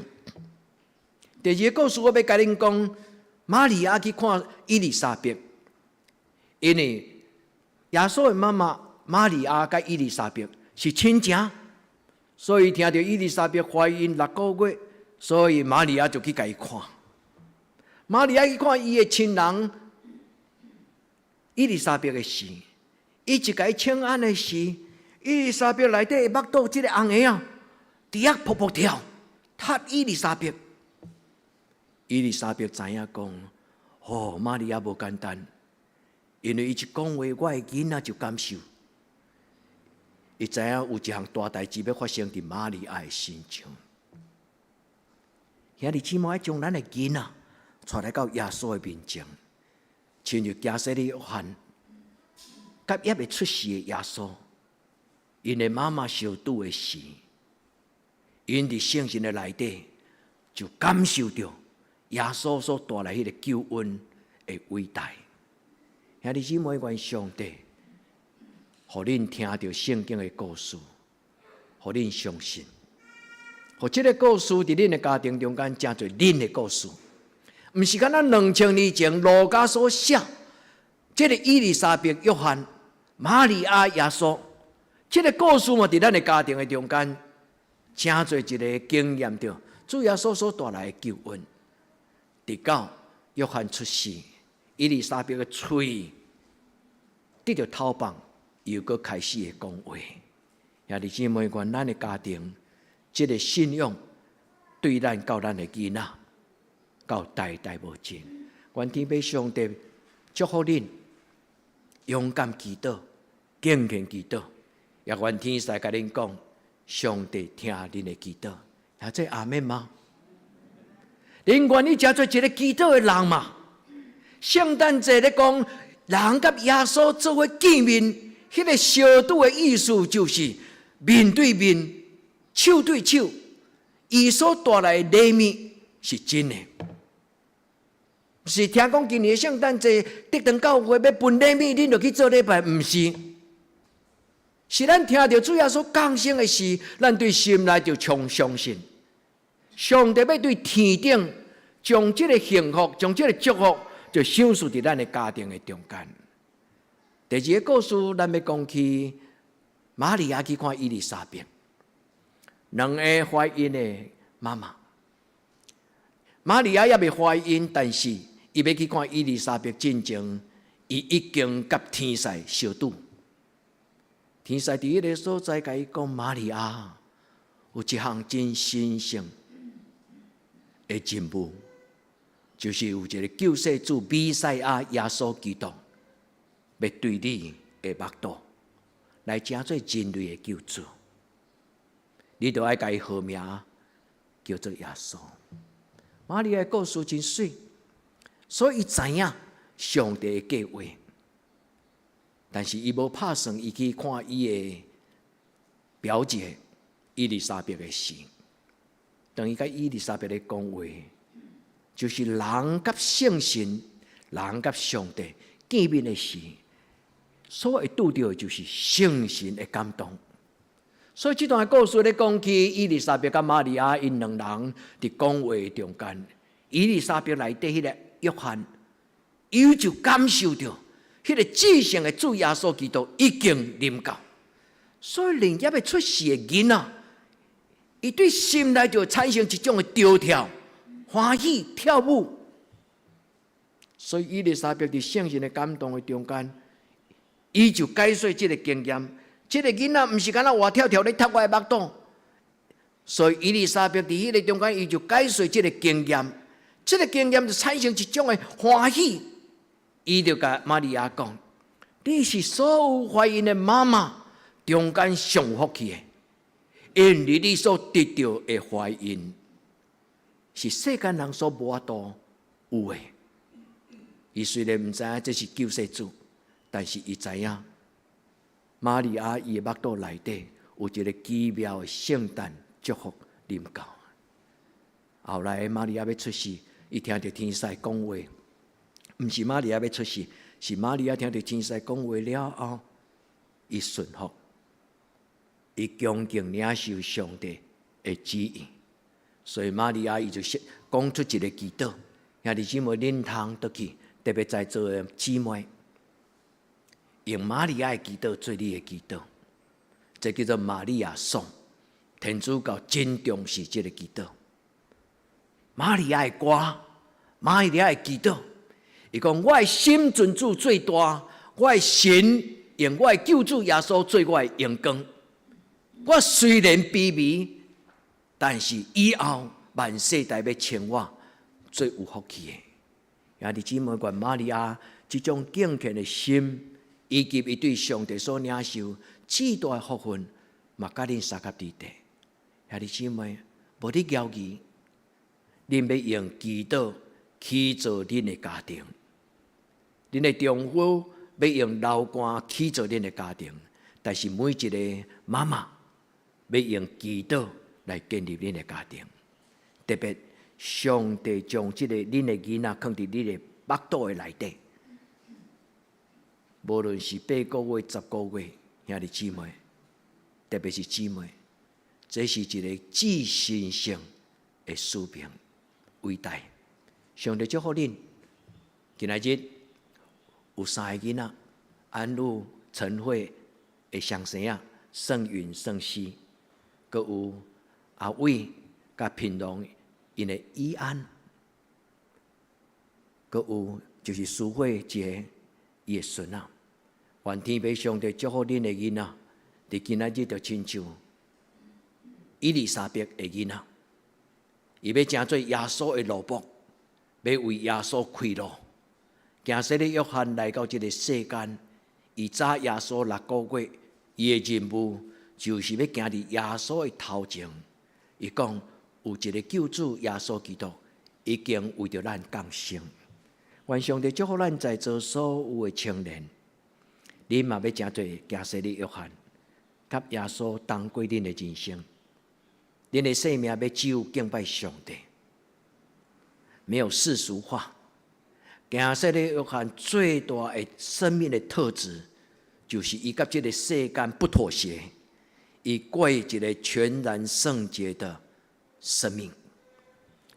第二个故事，我欲共恁講，瑪利亞去看伊麗莎白，因為耶穌的媽媽瑪利亞佮伊麗莎白是親情，所以聽著伊麗莎白懷孕六個月，所以瑪利亞就去共伊看。瑪利亞去看伊的親人伊麗莎白的時，伊一共伊請安的時，伊麗莎白內底的腹肚這个紅嬰仔，佇遐噗噗跳，踢伊麗莎白。伊麗莎白知影講，哦，瑪利亞無簡單，因為伊一講話，我的囡仔就感受。伊知影有一項大代誌欲發生佇瑪利亞的身上。兄弟姊妹，愛將咱的囡仔帶來到耶穌的面前，親像驚洗禮約翰，佮猶未出世的耶穌，𪜶的媽媽相拄的時，𪜶佇聖神的內底就感受著耶穌所帶來彼个救恩的偉大。兄弟姊妹，願上帝，予恁聽著聖經的故事，予恁相信，予這个故事佇恁的家庭中間成做恁的故事，毋是干焦2000年前路加所寫，這个伊麗莎白、約翰、瑪利亞、耶穌，這个故事嘛，佇咱的家庭的中間，成做一个經驗著主耶穌所帶來的救恩。直到約翰出世，伊麗莎白的喙得著透放，又閣開始會講話。兄弟姊妹，願咱的家庭，這个信仰對咱到咱的囡仔，到代代無盡。願天父上帝祝福恁，勇敢祈禱，敬虔祈禱。也願天使共恁講，上帝聽恁的祈禱。啊，這阿們嗎？恁願意成做一个祈禱的人嗎？聖誕節咧講，人佮耶穌做伙見面，彼个相拄的意思就是面對面、手對手，伊所帶來的禮物是真的。是聽講今年聖誕節，德堂教會欲分禮物，恁就去做禮拜，毋是？是咱聽著主耶穌降生的時，咱對心內就充相信，上帝欲對天頂將這个幸福、將這个祝福，就賞賜佇咱的家庭的中間。第二个故事，咱欲講起瑪利亞去看伊麗莎白，兩个懷孕的媽媽。瑪利亞猶未懷孕，但是伊欲去看伊麗莎白進前，伊已經佮天使相拄。天使佇彼个所在共伊講：瑪利亞有一項真神聖的任務，就是有一个救世主彌賽亞耶穌基督，欲對你的腹肚來成做人類的救主。你著愛共伊號名叫做耶穌。瑪利亞的故事真媠，所以伊知影上帝的計劃，但是伊無拍算，伊去看伊的表姐伊麗莎白的時，當伊佮伊麗莎白咧講話，就是人佮聖神、人佮上帝見面的時，所會拄著的就是聖神的感動。所以這段故事咧講起，伊麗莎白佮瑪利亞𪜶兩人佇講話中間，伊麗莎白內底彼个約翰，伊就感受著彼个至聖的主耶穌基督已經臨到，所以連猶未出世的囡仔，伊對心內就產生一種的跳跳、歡喜、跳舞。所以伊麗莎白佇聖神的感動的中間，伊就解說這个經驗。這个囡仔毋是干焦活跳跳咧踢我的腹肚，所以伊麗莎白佇彼个中間，伊就解說這个經驗，這个經驗就產生一種的歡喜。伊就共瑪利亞講：你是所有懷孕的媽媽中間上有福氣的，因為你所得著的懷孕是世間人所無法度有的。伊雖然毋知影這是救世主，但是伊知影。瑪利亞伊的腹肚內底有一个奇妙的聖誕祝福臨到。後來瑪利亞欲出世，伊聽著天使講話，毋是瑪利亞欲出世，是瑪利亞聽著天使講話了後，伊順服，伊恭敬領受上帝的旨意，所以瑪利亞伊就講出一个祈禱，兄弟姊妹，恁通倒去，特別在座的姊妹。用瑪利亞的祈禱做你的祈禱，這叫做瑪利亞頌。天主教真重視這个祈禱。瑪利亞的歌，瑪利亞的祈禱，伊講我的心尊主最大，我的神用我的救主耶穌做我的榮光。我雖然卑微，但是以後萬世代欲稱我做有福氣的。兄弟姊妹，願瑪利亞這種敬虔的心，以及伊對上帝所領受至大的福分，嘛佮恁相佮佇底。兄弟姊妹，無咧猶豫，恁欲用祈禱起造恁的家庭，恁的丈夫欲用流汗起造恁的家庭，但是每一个媽媽欲用祈禱來建立恁的家庭。特別上帝將這个恁的囡仔囥佇你的腹肚的內底。無論是8個月、10個月，兄弟姊妹，特別是姊妹，這是一个至神聖的使命，偉大。上帝祝福恁。今仔日有三个囡仔，安露、陳慧的雙生仔，聖雲、聖熙，閣有阿偉佮平龍𪜶的以安，閣有就是蘇慧傑伊的孫仔。願天父上帝祝福恁的囡仔，佇今仔日就親像伊麗莎白的囡仔，伊欲成做耶穌的奴僕，欲為耶穌開路。行洗禮約翰來到這个世間，伊早耶穌6個月，伊的任務就是欲行佇耶穌的頭前。伊講有一个救主耶穌基督已經為著咱降生。願上帝祝福咱在座所有的青年。恁嘛欲成做行洗禮約翰，佮耶穌同過恁的人生，恁的生命欲只有敬拜上帝，沒有世俗化。行洗禮約翰最大的生命的特質，就是伊佮這个世間不妥協，伊過一个全然聖潔的生命。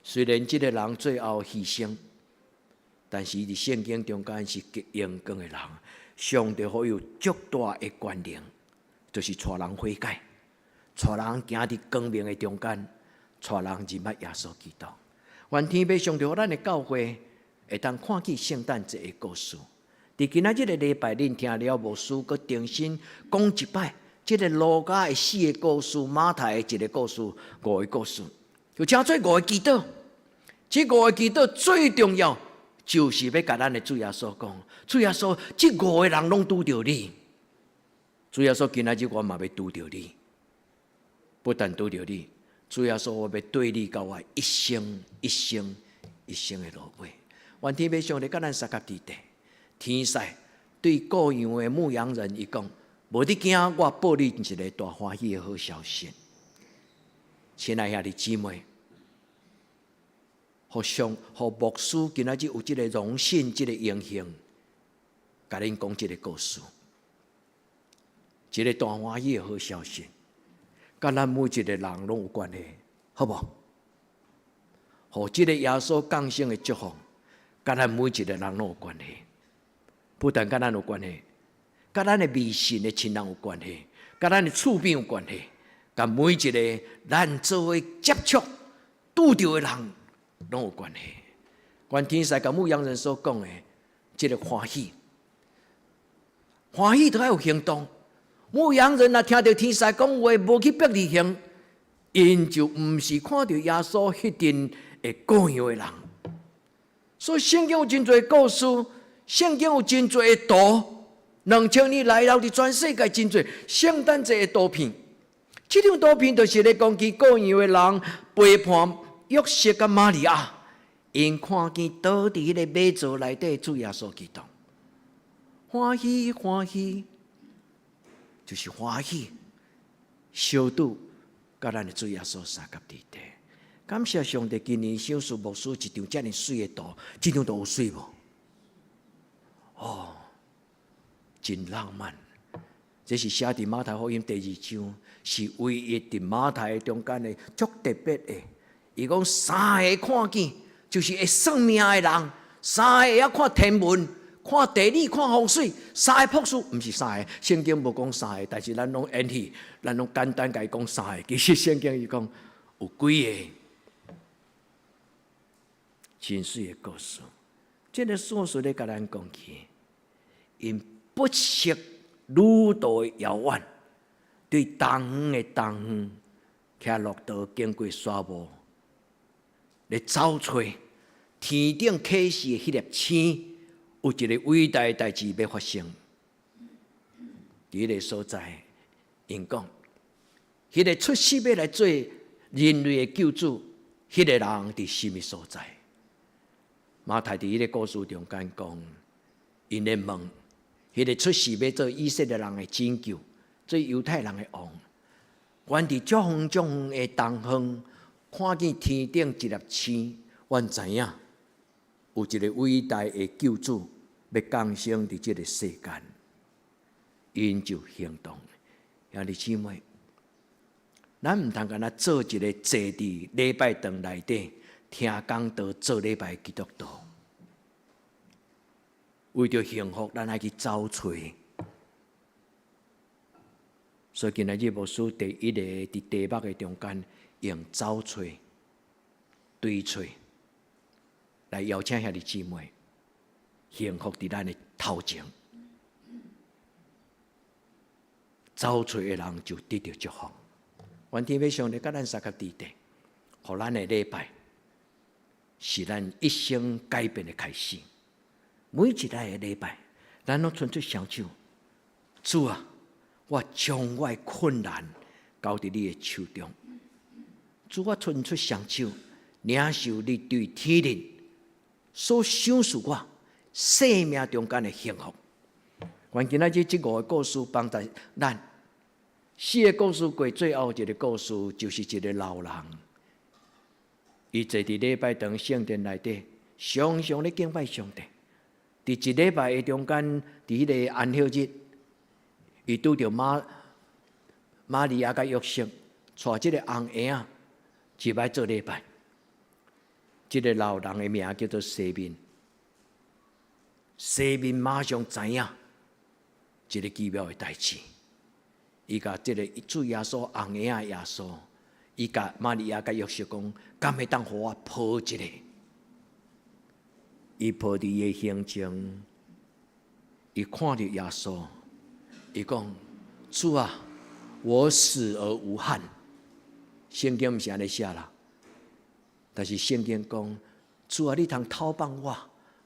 雖然這个人最後犧牲，但是伊佇聖經中間是極榮光的人。上帝予伊有足大的權能，就是帶人悔改，帶人行佇光明的中間，帶人認捌耶穌基督。願天父上帝予咱的教會會當看見聖誕節的故事。佇今仔這个禮拜，恁聽了牧師閣重新講一擺，這个路加的四个故事，馬太的一个故事，五个故事，就成做五个祈禱。這五个祈禱最重要，就是欲共咱的主耶穌講，主耶穌，這五个人攏拄著你。主耶穌今仔日我嘛欲拄著你，不但拄著你，主耶穌我欲綴你到我一生一生一生的落尾。願天父上帝佮咱相佮佇底，天使對羔羊的牧羊人伊講：無你驚，我報你一个大歡喜的好消息。親愛兄弟姊妹，予上，予牧師今仔日有這个榮幸，這个榮幸，共恁講這个故事，一个大歡喜的好消息，佮咱每一个人攏有關係，好無？予這个耶穌降生的祝福，佮咱每一个人攏有關係，不但佮咱有關係，佮咱的未信的親人有關係，佮咱的厝邊有關係，佮每一个咱做伙接觸拄著的人攏有關係。願天使佮牧羊人所講的，這个歡喜，歡喜都愛有行動。牧羊人若聽著天使講話，無去伯利恆，𪜶就毋是看著耶穌彼陣的羔羊的人。所以聖經有真濟故事，聖經有真濟的圖。2000年來了，佇全世界真濟聖誕節的圖片。這張圖片就是咧講起羔羊的人陪伴約瑟佮瑪利亞，𪜶看見倒佇彼个馬槽內底主耶穌基督，歡喜歡喜，就是歡喜，相拄佮咱的主耶穌相佮佇底。感謝上帝，今年賞賜牧師一張遮爾媠的圖，這張圖有媠無？哦，真浪漫。這是寫佇馬太福音第二章，是唯一佇馬太中間的足特別的。伊講三个看見，就是會算命的人；三个會曉看天文、看地理、看風水；三个博士，毋是三个，聖經無講三個，但是咱攏演戲，咱攏簡單共伊講三个。其實聖經伊講有幾个真媠的故事。這个故事咧共咱講起，𪜶不惜旅途的遙遠，對東遠的東遠，騎駱駝經過沙漠，咧走揣天頂啟示的彼粒星，有一个偉大的代誌欲發生。佇彼个所在，𪜶講，彼个出世欲來做人類的救主，彼个人佇啥物所在？馬太佇彼个故事中間講，𪜶咧問，彼个出世欲做以色列人的拯救，做猶太人的王。阮佇足遠足遠的東方，看見天頂一粒星，阮知影有一个偉大的救主欲降生佇這个世間，𪜶就行動。兄弟姊妹，咱毋通干焦做一个坐佇禮拜堂內底聽講道做禮拜基督徒。為著幸福，咱愛去走揣。所以今仔日牧師第一个佇題目的中間用走揣、追揣來邀請兄弟姊妹，幸福佇咱的頭前。走揣的人就得著祝福。願天父上帝佮咱相佮佇底，予咱的禮拜是咱一生改變的開始。每一禮的禮拜，咱攏伸出雙手，主啊，我將我的困難交佇你的手中。主，我伸出雙手，領受你對天靈所賞賜我生命中間的幸福。願今仔日這五个故事幫助咱。四个故事過最後一个故事，就是一个老人，伊坐佇禮拜堂聖殿內底，常常咧敬拜上帝。佇一禮拜的中間，佇彼个安息日，伊拄著瑪利亞佮約瑟，帶這个紅嬰仔入來做禮拜。這个老人的名叫做西面，西面馬上知影一个奇妙的代誌。伊共這个主耶穌紅嬰仔耶穌，伊共瑪利亞佮約瑟講，敢會當予我抱一下？伊抱佇伊的胸前，伊看著耶穌，伊講：主啊，我死而無憾。聖經毋是按呢寫啦，但是聖經講：主啊，你通透放我，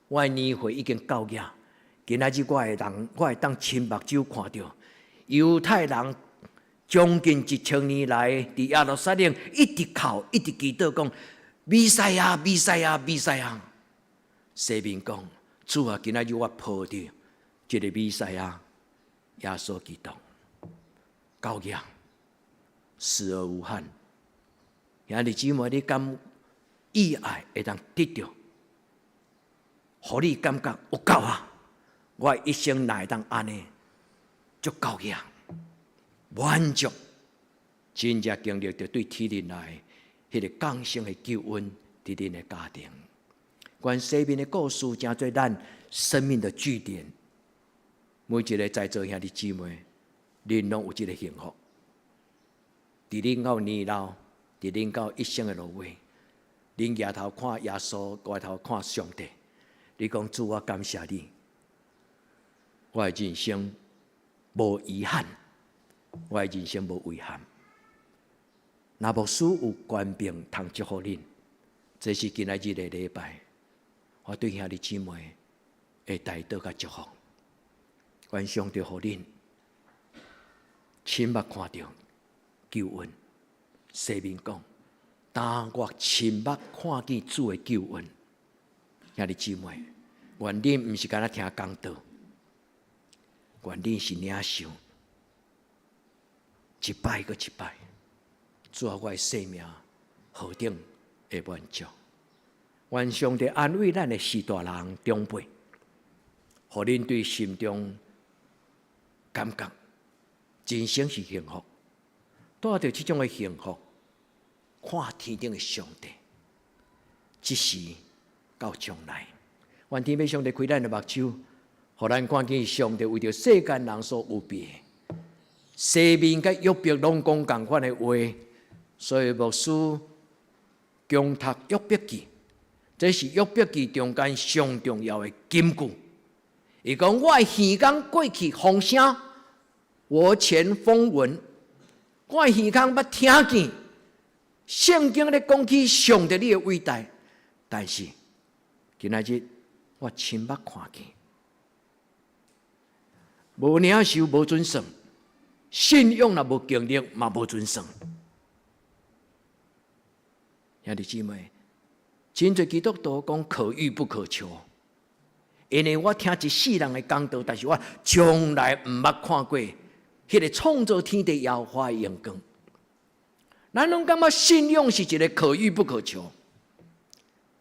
我的年歲已經到額，今仔日我會當，我會當親目睭看著猶太人將近1000年來，佇耶路撒冷一直哭，一直祈禱，講：彌賽亞，彌賽亞，彌賽亞。西面講：主啊，今仔日我抱著這个彌賽亞，耶穌基督，到額死而無憾。兄弟姊妹，你敢意愛會當得著，予你感覺有夠啊！我一生若會當按呢，足夠去啊，滿足，真正經歷著對天靈來彼個降生的救恩，佇恁的家庭。願西面的故事，成做咱生命的據點。每一个在座兄弟姊妹，恁攏有這个幸福。佇恁到年老，佇恁到一生的落尾，恁舉頭看耶穌，抬頭看上帝，你講主，我感謝你，我的人生無遺憾，我的人生無遺憾。若牧師有權柄通祝福恁，這是今仔日的禮拜，我對兄弟姊妹的代禱佮祝福，願上帝予恁親目看著救恩。西面講，當我親目看見主的救恩，兄弟姊妹，願恁毋是干焦聽講道，願恁是領受一擺閣一擺，主啊，我的生命何等的滿足！願上帝安慰咱的序大人長輩，予恁對心中感覺人生是幸福，帶著這種的幸福，看天頂的上帝，這時到將來，願天父上帝開咱的目睭，予咱看見上帝為著世間人所預備，西面佮約伯攏講仝款的話，所以牧師強讀約伯記，這是約伯記中間上重要的金句。伊講：我的耳孔過去風聲，我前風聞，我的耳孔捌聽見聖經咧講起上帝你的偉大，但是今仔日我親目看見，無領受無準算，信仰若無經歷嘛無準算。兄弟姊妹，真濟基督徒講可遇不可求，因為我聽一世人的講道，但是我從來毋捌看過彼个創造天地耶和華的榮光。咱攏感覺信仰是一个可遇不可求，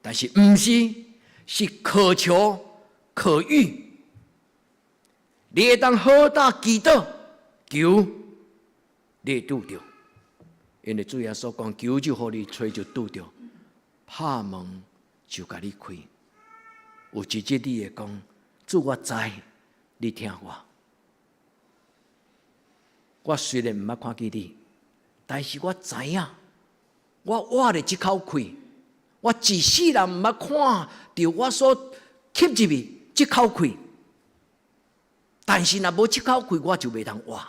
但是毋是，是可求可遇。你會當好膽祈禱求，你會拄著。因為主耶穌講，求就予你，揣就拄著，拍門就共你開。有一日你會講，主我知，你聽我。我雖然毋捌看見你，但是我知影，我活咧這口氣，我一世人毋捌看著我所吸入去這口氣，但是若無這口氣，我就袂當活。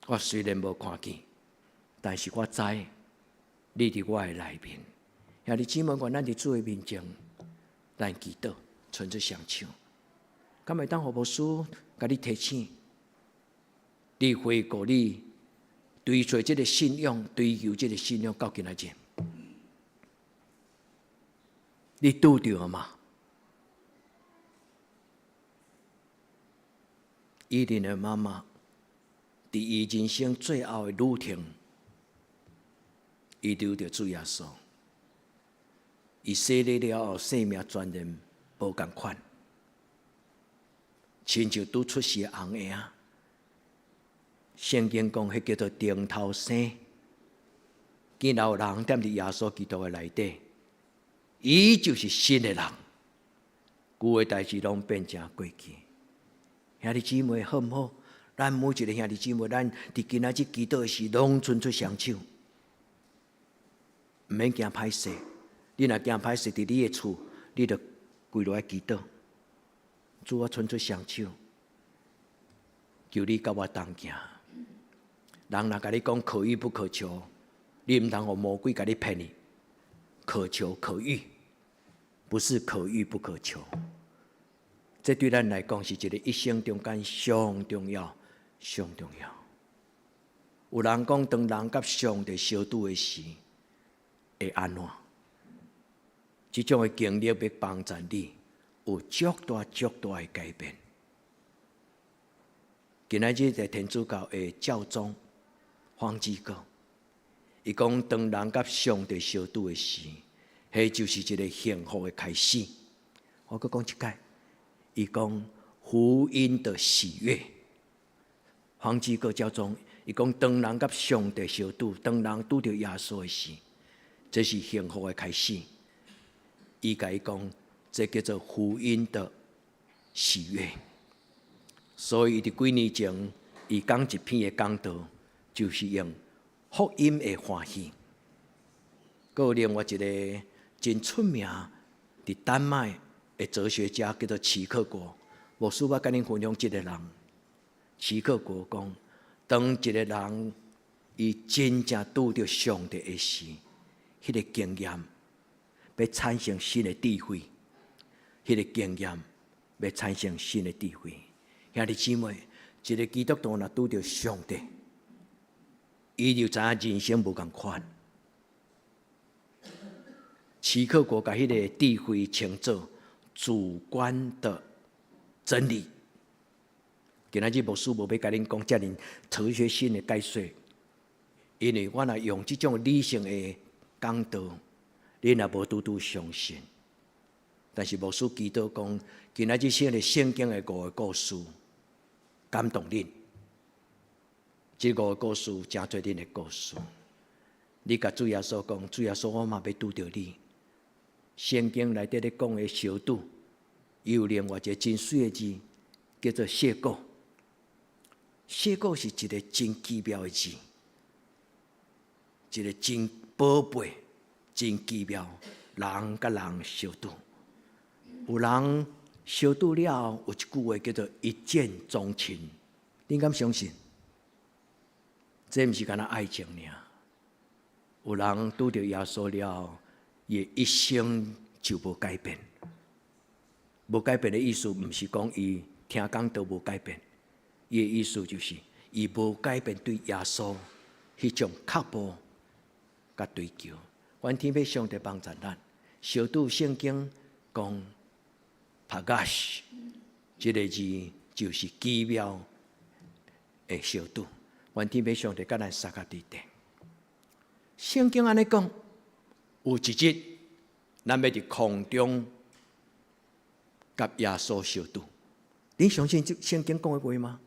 我雖然無看見，但是我知你佇我的內面。兄弟姊妹，願咱佇主的面前，咱祈禱，伸出雙手，敢會當予牧師共你提醒，你回顧你追隨這个信仰，追求這个信仰到今仔日，你拄著嗎？伊琳的媽媽佇伊人生最後的旅程，伊拄著主耶穌，伊洗禮了後，生命全然無仝款，親像拄出世的紅嬰仔。聖經講，彼叫做重頭生。見有人踮佇耶穌基督的內底，伊就是新的人，舊的代誌攏變成過去。兄弟姊妹好毋好？咱每一个兄弟姊妹，咱佇今仔日祈禱的時，攏伸出雙手，毋免驚歹勢。你若驚歹勢，佇你的厝，你就跪落來祈禱。主，我伸出雙手，求你佮我同行。人若共你講可遇不可求，你毋通予魔鬼共你騙去。可求可遇，不是可遇不可求。這對咱來講是一个一生中間上重要、上重要。有人講，當人佮上帝相拄的時，會按怎？這種的經歷欲幫助你有足大足大的改變。今仔日在天主教的教宗方濟各，伊講當人佮上帝相拄的時，彼就是一个幸福的開始。我閣講一擺，伊講福音的喜悅。方濟各教宗，伊講當人佮上帝相拄，當人拄著耶穌的時，這是幸福的開始。伊共伊講，這叫做福音的喜悅。所以伊佇幾年前，伊講一篇的講道，就是用福音的歡喜。閣有另外一个真出名，佇丹麥的哲學家叫做齊克果，牧師欲共恁分享這个人。齊克果講，當一个人伊真正拄著上帝的時，彼个經驗欲產生新的智慧，彼个經驗欲產生新的智慧。兄弟姊妹，一个基督徒若拄著上帝，伊就知影人生無仝款。齊克果共彼个智慧稱做主觀的真理。今仔日牧師無欲共恁講遮爾哲學性的解說，因為我若用這種理性的講道，恁也無拄拄相信。但是牧師祈禱講，今仔日寫的聖經的五个故事感動恁，這五个故事成做恁的故事。你共主耶穌講，主耶穌，我嘛欲拄著你。聖經內底咧講的相拄，有另外一个真媠的字，叫做邂逅。邂逅是一个真奇妙的字，一个真寶貝、真奇妙，人佮人相拄。有人相拄了後，有一句話叫做一見鍾情，恁敢相信？這毋是干焦愛情爾。有人拄著耶穌了後，伊的一生就無改變。無改變的意思，毋是講伊聽講道無改變，伊的意思就是伊無改變對耶穌彼種腳步佮追求。願天父上帝幫助咱，相拄聖經講 pagash 這个字就是奇妙的相拄。願天父上帝佮咱相佮佇佇。聖經按呢講，有一日，咱欲佇空中佮耶穌相拄。恁相信這聖經講的話嗎？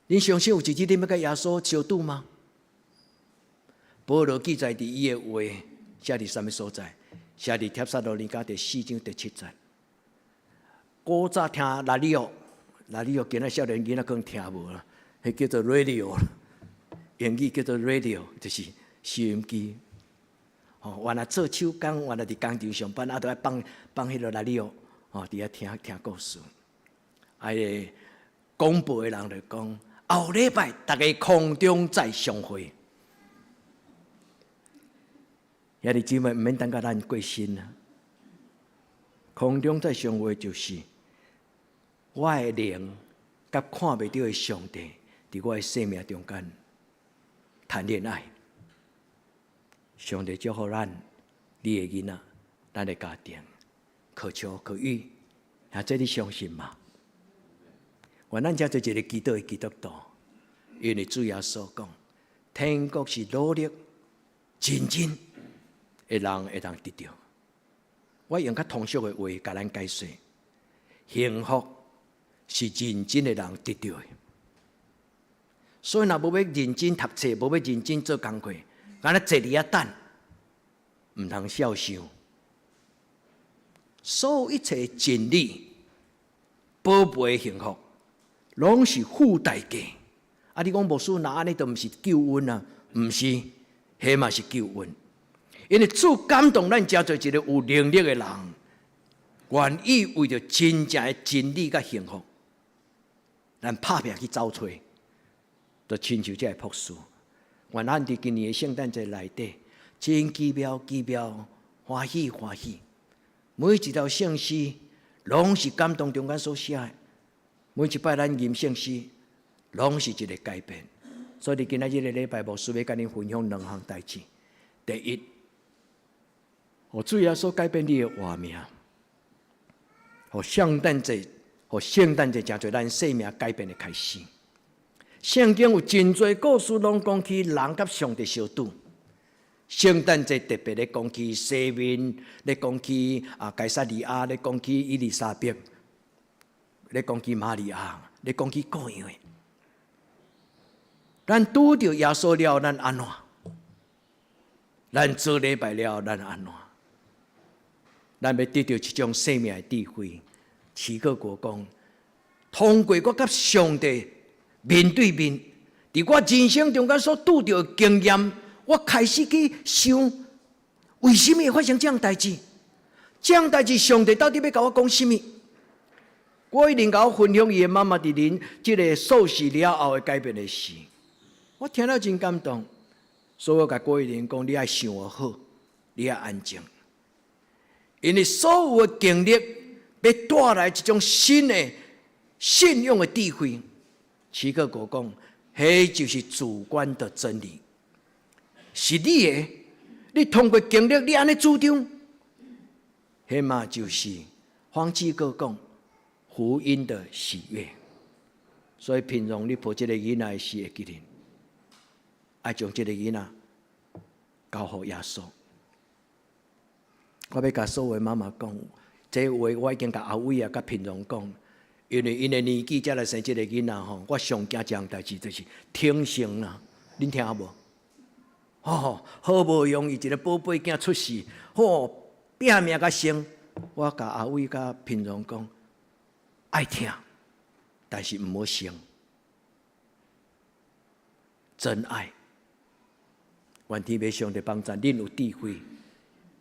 恁相信有一日恁欲佮耶穌相拄嗎？保羅記載佇伊的話，寫佇啥物所在？寫佇帖撒羅尼迦第四章第七節。古早聽 radio，radio 今仔少年囡仔可能聽無啦，彼叫做 radio，英語叫做 radio，就是收音機。哦，原來做手工，原來佇工廠上班，啊，著愛放放彼个 radio，哦，佇遐聽聽故事。啊，彼个廣播的人就講，後禮拜逐家空中再相會。兄弟姊妹，毋免等甲咱過身啊！空中再相會就是我的靈佮看袂著的上帝，佇我的生命中間談戀愛。上帝祝福咱，你的囡仔，咱的家庭，可求可遇，啊，這你相信嗎？願咱遮做一个祈禱的基督徒，因為主耶穌講，天國是努力認真的人會當得著。我用較通俗的話共咱解說，幸福是認真的人得著的。所以，若無欲認真讀冊，無欲認真做工課，干焦坐佇遐等，毋通痟想。所有一切真理、寶貝幸福，攏是付代價。啊！你講牧師，若按呢，就毋是救恩啊？毋是，彼嘛是救恩。因為主感動咱，成做一个有能力的人，願意為著真正的真理佮幸福，咱拍拚去走揣，就親像這个博士。願咱佇今年的聖誕節內底，真奇妙奇妙，歡喜歡喜。每一條聖詩，攏是感動中間所寫的。每一擺咱吟聖詩，攏是一个改變。所以今仔日這个禮拜，牧師欲共恁分享兩項代誌。第一，予主耶穌改變你的活命，予聖誕節，予聖誕節成做咱生命改變的開始。聖經有真濟故事，攏講起人佮上帝相拄。聖誕節特別咧講起西面，咧講起啊該撒利亞，咧講起伊麗莎白，咧講起瑪利亞，咧講起各樣的。咱拄著耶穌了，咱按怎？咱做禮拜了，咱按怎？咱欲得著這種生命的智慧。齊克果講，通過我佮上帝面對面，佇我人生中間所拄著的經驗，我開始去想，為什麼會發生這樣代誌？這樣代誌，上帝到底欲共我講啥物？我一定共我分享伊的媽媽佇恁這个受洗了後的改變的事，我聽了真感動。所以我共郭一玲講，你愛想好，你愛安靜，因為所有的經歷欲帶來一種新的信仰的智慧。齊克果講，彼就是主觀的真理，是你的，你通過經歷，你按呢主張，彼嘛就是方濟各講福音的喜悅。所以平常你抱這个囡仔的時，會記得，愛將這个囡仔交予耶穌。我欲共所有媽媽講，這話我已經共阿偉啊、共平常講，因為𪜶的年紀才來生這个囡仔吼，我上驚一項代誌就是停生啦，恁聽無？吼，好無容易一个寶貝囝出世，吼，拼命共生。我共阿偉佮平常講，愛疼，但是毋好生。真愛，願天父上帝幫助恁有智慧，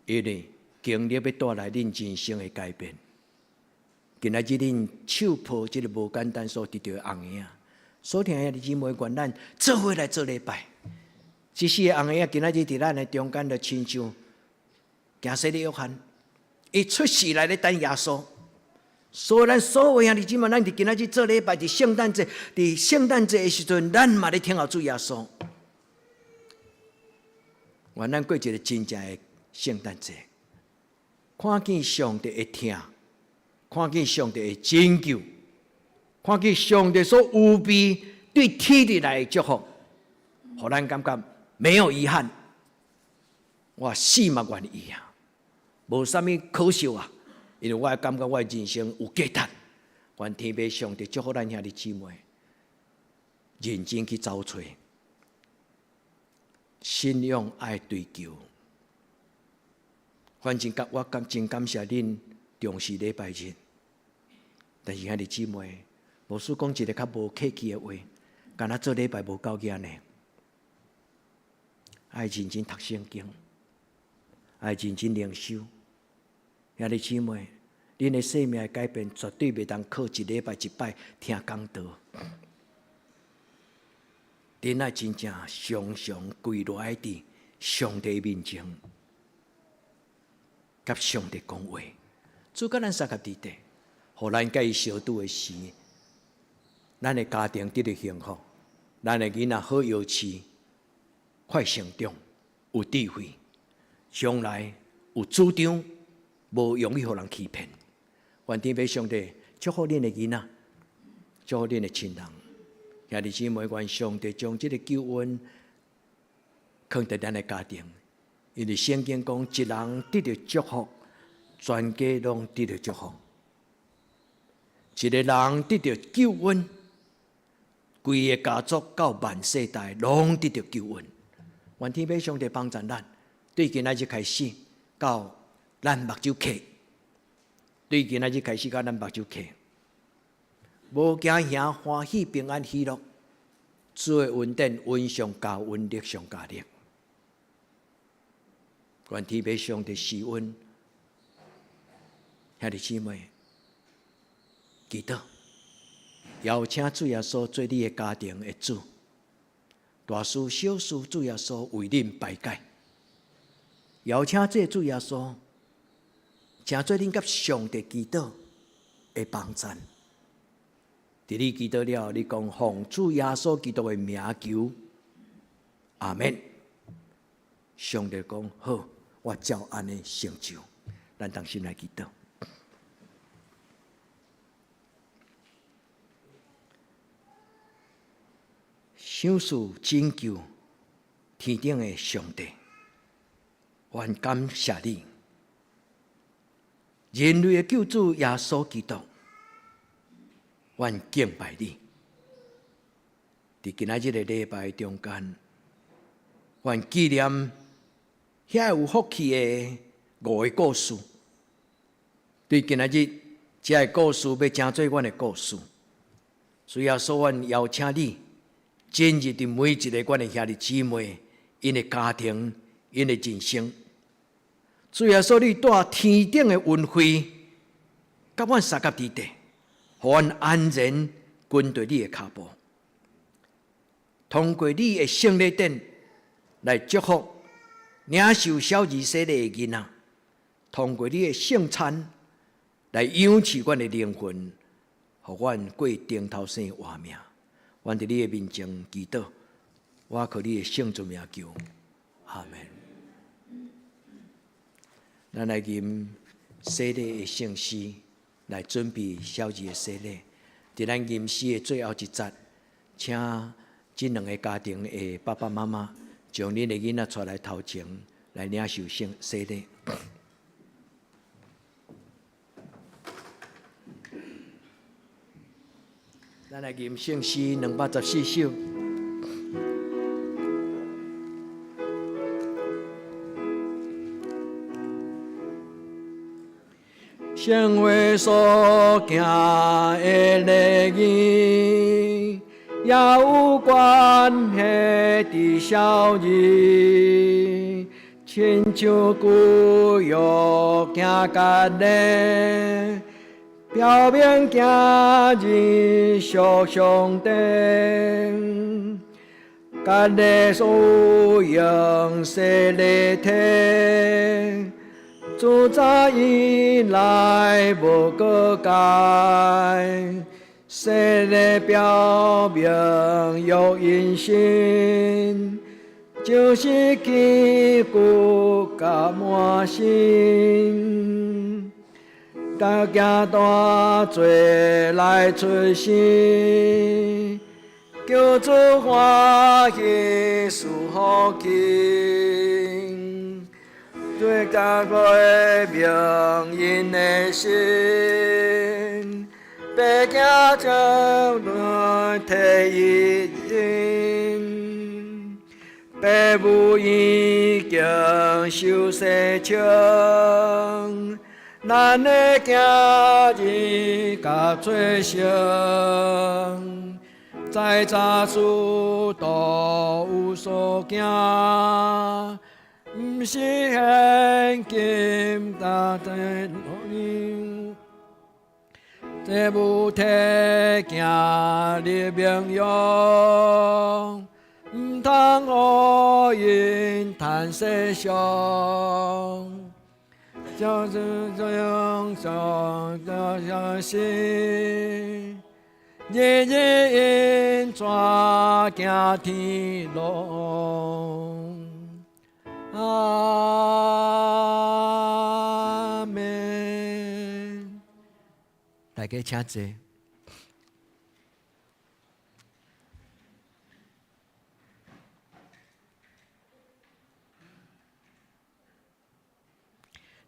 因為經歷欲帶來恁人生的改變。今仔日恁手抱這个無簡單所得著的紅嬰仔，所疼的兄弟姊妹，願咱做伙來做禮拜。這四个紅嬰仔今仔日佇咱的中間，就親像行洗禮約翰，伊出世來咧等耶穌。所以咱所有兄弟姊妹，咱佇今仔日做禮拜，佇聖誕節，佇聖誕節的時陣，咱嘛咧聽候主耶穌。願咱過一个真正的聖誕節，看見上帝的疼，看見上帝的拯救，看見上帝所預備對天地來的祝福，予咱感覺沒有遺憾。我死嘛願意啊，無啥物可惜啊，因為我感覺我的人生有價值。願天父上帝祝福咱兄弟姊妹，認真去找揣，信仰愛追求。反正我感真感謝恁重視禮拜日，但是兄弟姊妹，牧師講一个較無客氣的話，敢若做禮拜無夠額呢。愛認真讀聖經，愛認真靈修。兄弟姊妹，恁的生命的改變絕對袂當靠一禮拜一擺聽講道。恁愛真正常常跪落來佇上帝面前，佮上帝講話，主佮咱相佮佇底，予咱佮伊相拄的時，咱的家庭得著幸福，咱的囡仔好搖飼，快成長，有智慧，將來有主張，無容易予人欺騙。願天父上帝祝福恁的囡仔，祝福恁的親人。兄弟姊妹，願上帝將這个救恩囥佇咱的家庭，因為聖經講，一人得著祝福，全家攏得著祝福；一个人得著救恩，規個家族到萬世代攏得著救恩。願天父上帝幫助咱，對今仔日開始到咱目睭瞌，對今仔日開始到咱目睭瞌，無驚嚇，歡喜平安喜樂，主的恩典恩上加恩，力上加力。願天父上帝施恩，兄弟姊妹，祈禱，邀請主耶穌做你的家庭的主，大事小事主耶穌為恁排解。邀請這個主耶穌，成做恁佮上帝祈禱的幫贊。佇你祈禱了，你講奉主耶穌基督的名求，阿們。上帝講好，我照按呢成就。咱同心來祈禱。賞賜拯救天頂的上帝，阮感謝你，人類的救主耶穌基督，阮敬拜你。佇今仔日的禮拜中間，阮紀念遐有福氣的五个故事。對今仔日，這个故事欲成做阮的故事。主耶穌，阮邀請你進入佇每一个阮的兄弟姊妹，𪜶的家庭、𪜶的人生。主耶穌，你帶天頂的恩惠，佮阮相佮佇底，予阮安然跟隨你的跤步。通過你的聖禮典來祝福領受小兒洗禮的囡仔，通過你的聖餐來養飼阮的靈魂，予阮過頂頭生活命。阮佇你的面前祈禱，我靠你的聖尊名求，阿門。咱來吟洗禮的聖詩，來準備小兒的洗禮。佇咱吟詩的最後一節，請這兩个家庭的爸爸媽媽，將恁的囡仔帶來頭前，來領受聖洗禮。咱來吟聖詩214首。聖會所行的禮儀，也有關係佇小兒，親像舊約行割禮，表明囝兒屬上帝。割禮所用洗禮體，自早以來無閣改。洗禮表明有因信，就是基督佮滿心，佮囝大做來出世，求主歡喜賜福氣，對家過明𪜶的心。白囝將來提伊人，爸母已經受洗清，咱的囝兒佮做成，在早事都有所行，毋是現今大地。這母體行入明陽，毋通予𪜶趁世上。就是這樣上這樣是，日日𪜶帶行天路。阿們。大家請坐。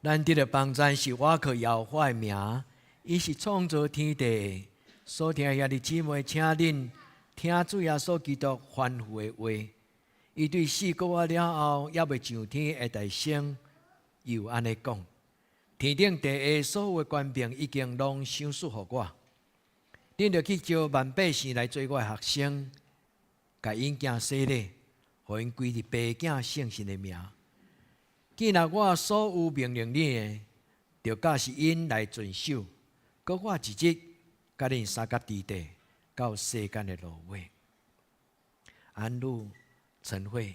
咱得著幫贊是倚靠耶和華的名，伊是創造天地的。所聽兄弟姊妹，請恁聽主耶穌基督吩咐的話。伊對四個月了後，猶未上天的大聲，又按呢講：天頂地下所有的權柄已經攏賞賜予我，恁著去召萬百姓來做我的學生，共𪜶行洗禮，予𪜶歸入父子聖神的名。既然我所有命令恁的，著教示𪜶來遵守。閣我一日佮恁相佮佇底，到世間的落尾。安露、陳慧、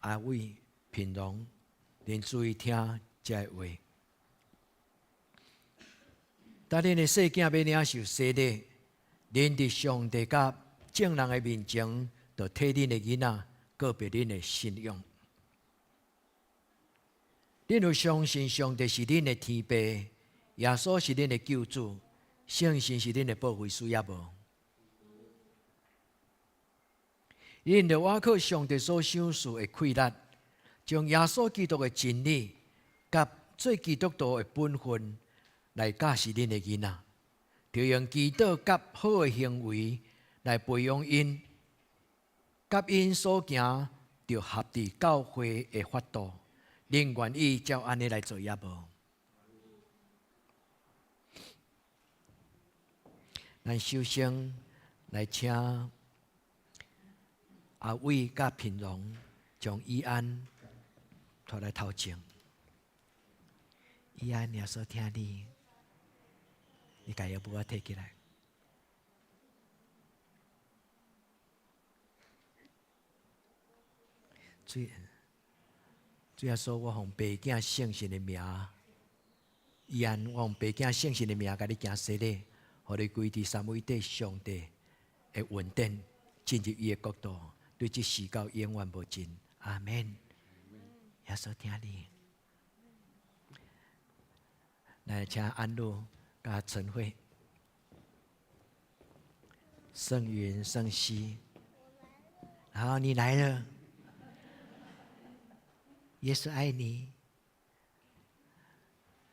阿偉、品榮，恁注意聽這个話。當恁的細囝欲領受洗禮，恁佇上帝佮眾人的面前，著替恁的囡仔告白恁的信仰。恁有相信上帝是恁的天父，耶穌是恁的救主，聖神是恁的保惠師，抑無？恁著倚靠上帝所賞賜的氣力，將耶穌基督的真理佮做基督徒的本分來教示恁的囡仔，著用祈禱佮好的行為來培養𪜶，佮𪜶所行著合佇教會的法度。恁願意照按呢來做抑無？咱首先來請阿偉佮品榮將以安帶來頭前。以安，耶穌疼你，你共伊母仔提起來。主，主耶穌，我奉爸囝聖神的名，以安，我奉爸囝聖神的名，共你行洗禮，予你歸佇三位一體上帝的恩典，進入伊的國度，對這世到永遠無盡。阿門。耶穌疼你。來，請安露佮陳慧、聖雲、聖熙，好，你來了。耶穌愛你。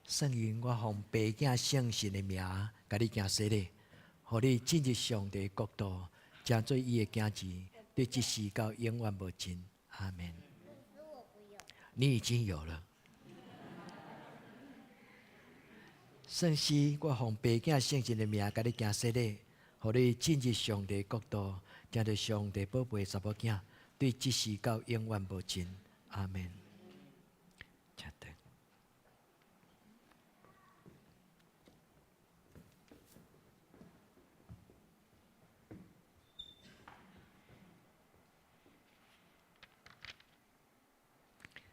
聖雲，我奉爸囝聖神的名，共你行洗禮，予你進入上帝的國度，成做伊的囝兒，對這世到永遠無盡。阿門。你已經有了。聖師，我奉爸囝聖神的名，共你行洗禮，予你進入上帝的國度，成做上帝寶貝查某囝，對這世到永遠無盡。阿門。請坐。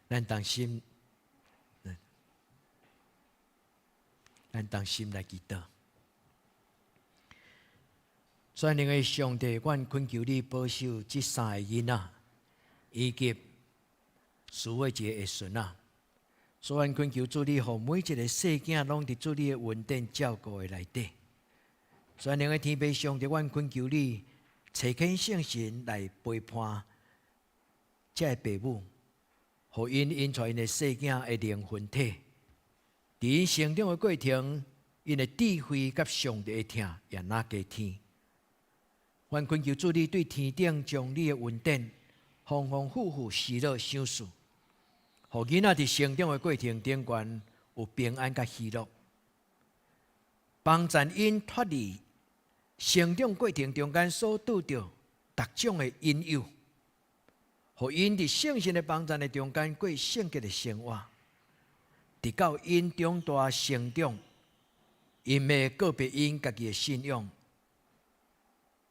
咱同心，咱同心來祈禱。全能的上帝，阮懇求你保守這三個囡仔，以及蘇慧一個的孫仔。所以，阮懇求主你，予每一個細囝攏佇主你的恩典照顧的內底。全能的天父上帝，阮懇求你，差遣聖神來陪伴這个爸母，予𪜶引帶𪜶的細囝的靈魂體，佇𪜶成長的過程，𪜶的智慧佮上帝的疼也若加添。阮懇求主你對天頂將你的恩典豐豐富富施落賞賜，予囡仔佇成長的過程頂懸有平安佮喜樂，幫助𪜶脫離成長過程中間所拄著逐種的引誘，予𪜶佇聖神的幫助的中間過聖潔的生活，直到𪜶長大成長，𪜶會告別𪜶家己的信仰，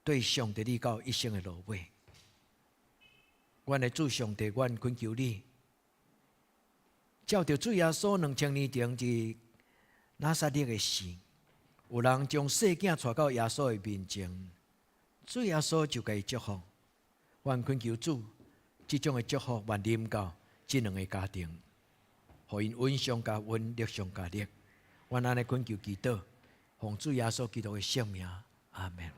對上帝你到一生的落尾。阮的主上帝，阮懇求你，照著主耶穌2000年前佇拿撒勒的時，有人將細囝帶到耶穌的面前，主耶穌就共伊祝福。阮懇求主，這種的祝福願臨到這兩个家庭，予𪜶恩上加恩，力上加力。阮按呢懇求祈禱，奉主耶穌基督的聖名，阿門。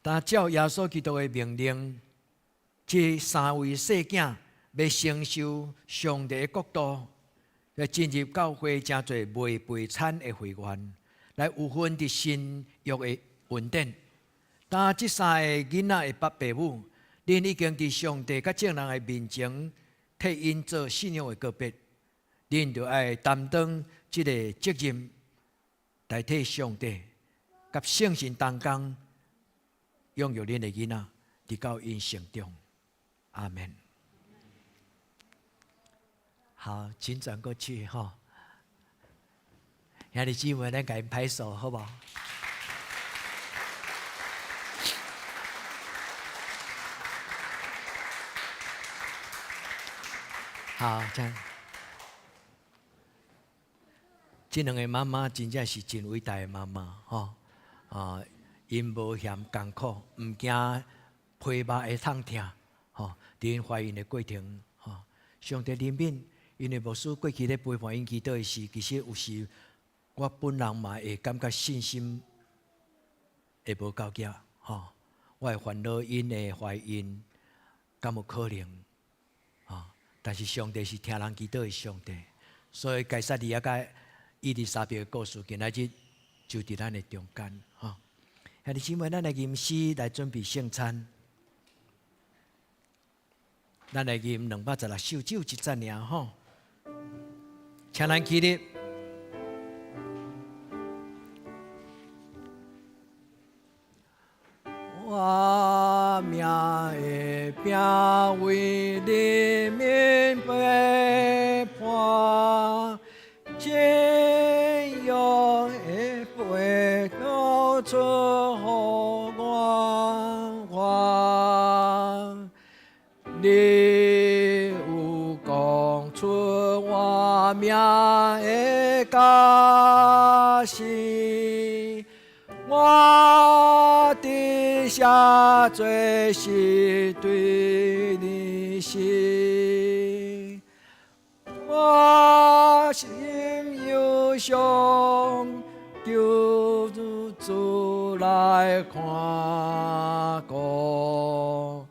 但照耶穌基督的命令，這三位細囝欲承受上帝的國度，來進入教會，成做袂背產的會員，來有份佇新約的恩典。當這三個囡仔的爸爸母，恁已經佇上帝佮眾人的面前替𪜶做信仰的告別，恁就愛擔當這个責任，代替上帝佮聖神同工，養育恁的囡仔，直到𪜶成長。阿門。好，請轉過去哈。兄弟姊妹，咱共𪜶拍手，好無？好，這樣。這兩个媽媽真正是真偉大的媽媽，吼啊！𪜶無嫌艱苦，毋驚皮肉會痛疼，吼！佇𪜶懷孕的過程，吼，上帝憐憫，因為牧師過去咧陪伴𪜶祈禱的時，其實有時我本人嘛會感覺信心會無夠額吼，我會煩惱𪜶的懷孕，敢有可能？吼！但是上帝是聽人祈禱的上帝，所以該撒利亞佮伊麗莎白的故事，今仔日就佇咱的中間吼。兄弟姊妹，咱來吟詩來準備聖餐。咱來吟216首，只有一節爾吼。請咱起立。我命的餅為人民背叛，真用的杯倒出予我喝。你有講出我命的價值，我的下罪是對你死，我心憂傷，求主來看顧。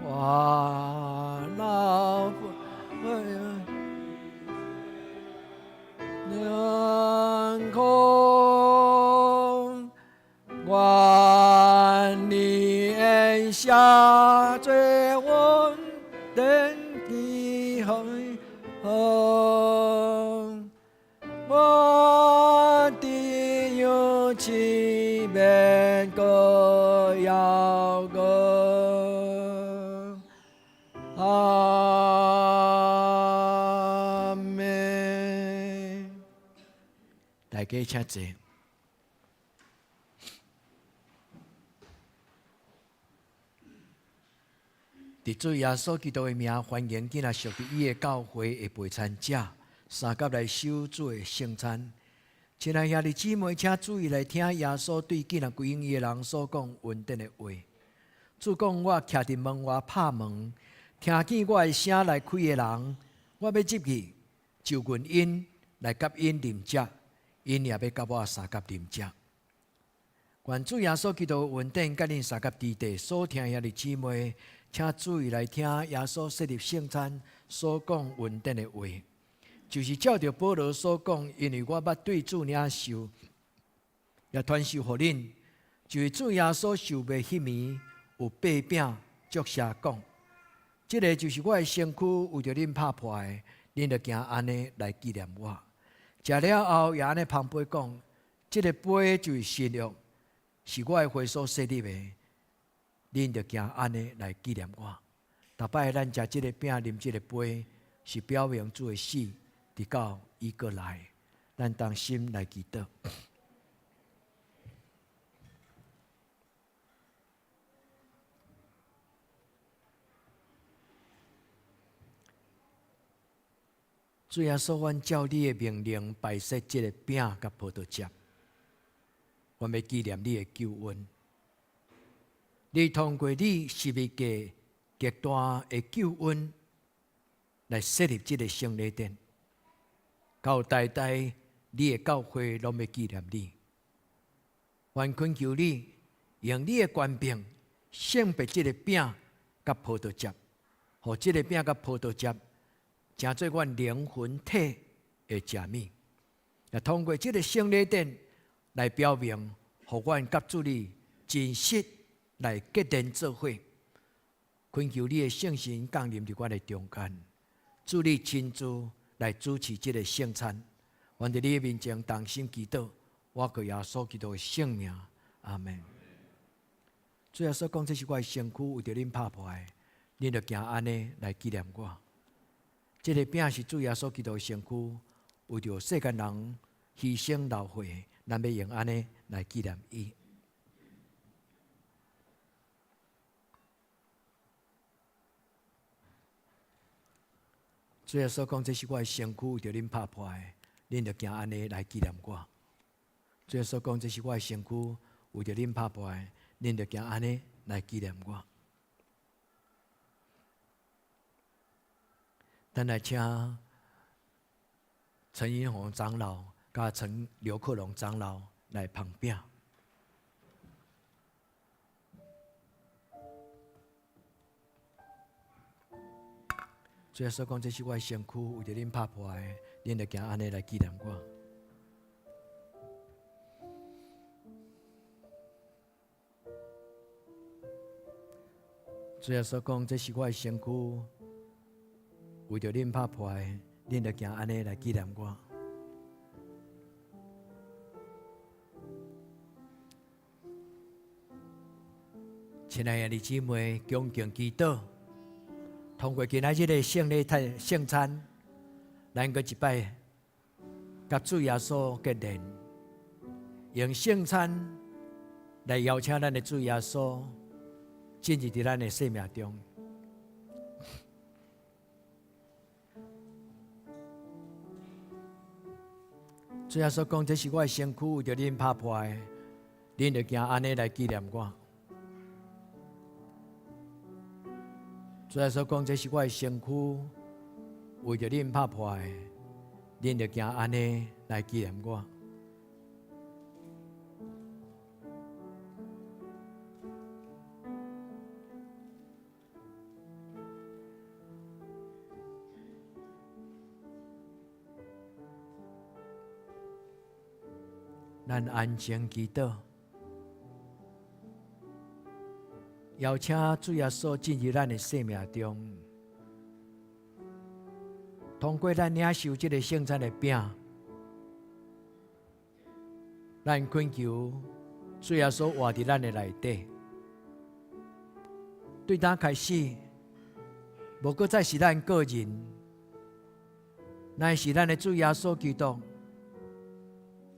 我老兩空，願你恩下罪恩典的海我的勇氣免個要個。阿們。大家請坐。佇主耶穌基督的名，歡迎今仔屬於伊的教會的陪餐者，相佮來守主的聖餐。親愛兄弟姊妹，請注意來聽耶穌對今仔歸依伊的人所講恩典的話。主講：我徛佇門外拍門，聽見我的聲來開的人，我欲入去，就近𪜶來佮𪜶啉食，𪜶也欲佮我相佮啉食。願主耶穌基督恩典佮恁相佮佇地所聽兄弟姊妹，請注意來聽耶穌設立聖餐所講恩典的話，就是照著保羅所講，因為我捌對主領受，也傳授予恁，就是主耶穌受賣彼暝，有擘餅祝謝講，這个就是我的身軀，為著恁拍破的，恁著行按呢來紀念我。食了後，也按呢捧杯講，這个杯就是新約，是我的血所設立的，恁著行按呢來紀念我。逐擺咱食這个餅、啉這个杯，是表明主的死，直到伊閣來。咱同心來祈禱。主耶穌，阮照你的命令擺設這个餅佮葡萄汁，阮欲紀念你的救恩。你通過你十字架極大的救恩來設立這个聖禮典，到代代你的教會攏欲紀念你。阮懇求你用你的權柄聖別這个餅佮葡萄汁，予這个餅佮葡萄汁成做阮靈魂體的食物，也通過這个聖禮典來表明，予阮佮主你真實來結連做伙。懇求你的聖神降臨佇阮的中間，主你親自來主持這个聖餐。阮佇你的面前同心祈禱，我靠耶穌基督的聖名，阿們。主耶穌講：這是我的身軀，為著恁拍破的，恁著行按呢來紀念我。這个餅是主耶穌基督的身軀，為著世間人犧牲流血，咱欲用按呢來紀念伊。主耶穌講：這是我的身軀，為著恁拍破的，恁著行按呢來紀念我。主耶穌講：這是我的身軀，為著恁拍破的，恁著行按呢來紀念我。咱來請陳英宏長老佮陳劉克龍長老來捧餅。主耶穌講，這是我的身軀，為著恁拍破的，恁著行按呢來紀念我。主耶穌講，這是我的身軀，為著恁拍破的，恁著行按呢來紀念我。親愛的弟兄姊妹，恭敬祈禱，通過今仔日的聖禮餐聖餐，咱閣一擺佮主耶穌結連，用聖餐來邀請咱的主耶穌進入佇咱的生命中。主耶穌講：這是我的身軀，為著恁拍破的，恁著行按呢來紀念我。主耶穌講：這是我的身軀，為著恁拍破的，恁著行按呢來紀念我。咱安靜祈禱，邀請主耶穌進入咱的生命中，通過咱領受這个聖餐的餅，咱懇求主耶穌活佇咱的內底。對今開始，無閣再是咱個人，乃是咱的主耶穌基督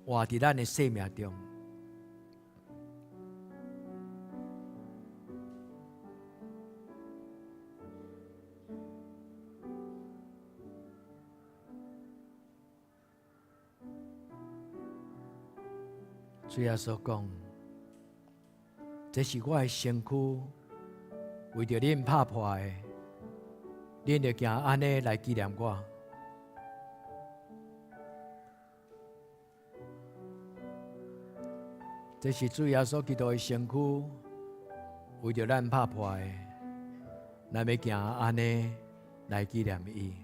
活佇咱的生命中。主耶穌講：這是我的身軀，為著恁拍破的，恁著行按呢來紀念我。這是主耶穌基督的身軀，為著咱拍破的，咱欲行按呢來紀念伊。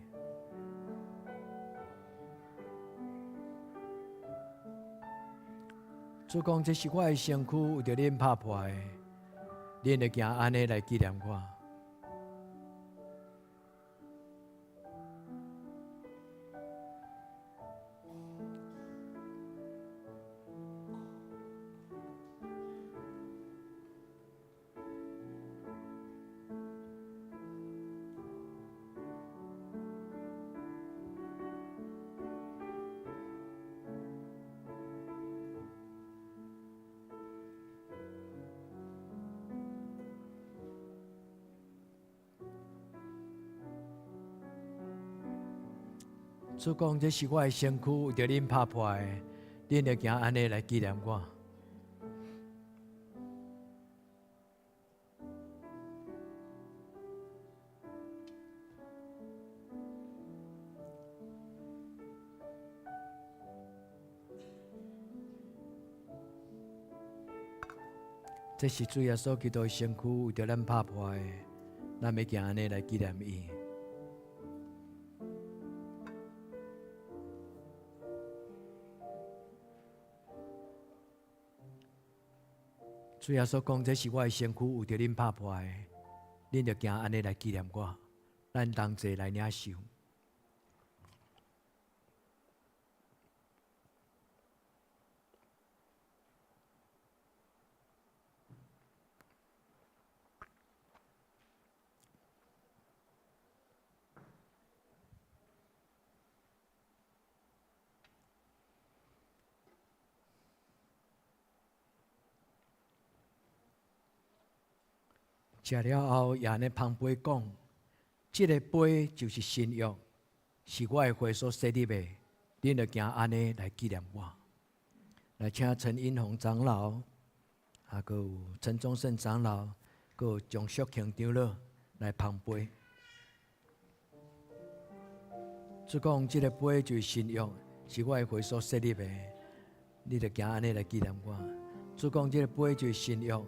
主講：這是我的身軀，為著恁拍破的，恁著行按呢來紀念我。主講：這是我的身軀，為著恁拍破的，恁著行按呢來紀念我。這是主耶穌基督的身軀，為著咱拍破的，咱欲行按呢來紀念伊。主耶穌講：這是我的身軀，為著恁拍破的，恁著行按呢來紀念我。咱同齊來領受。食了後，也按呢捧杯講：這个杯就是新約，是我的血所設立的，恁著行按呢來紀念我。來請陳英宏長老，啊，閣有陳忠勝長老，閣有張淑慶長老來捧杯。主講，這个杯就是新約，是我的血所設立的，你著行按呢來紀念我。主講，這个杯就是新約，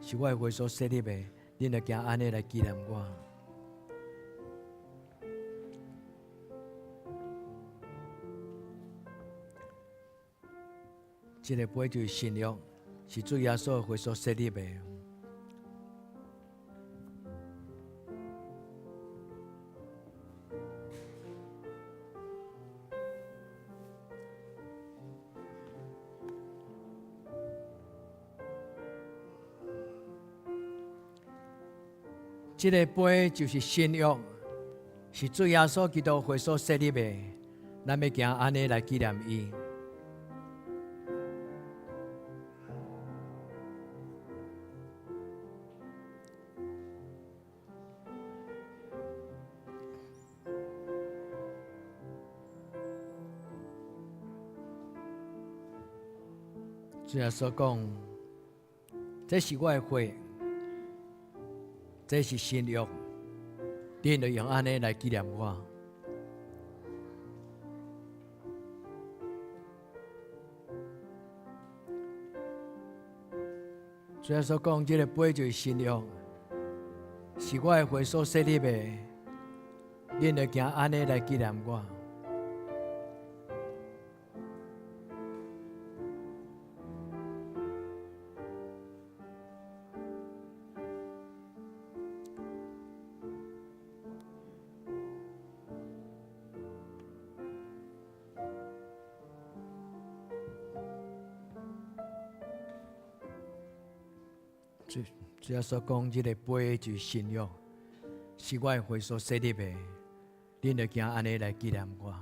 是我的血所設立的，恁著行按呢來紀念我。這个杯就是新約，是主耶穌的血所設立的。這个杯就是新約，是主耶穌基督血所設立的，咱欲行按呢來紀念伊。主耶穌講：這是我的血，這是新約，恁著用按呢來紀念我。主耶穌講：這个杯就是新約，是我的血所設立的，恁著行按呢來紀念我。主耶穌講：這个杯就是新約，是我的血所設立的，恁著行按呢來紀念我。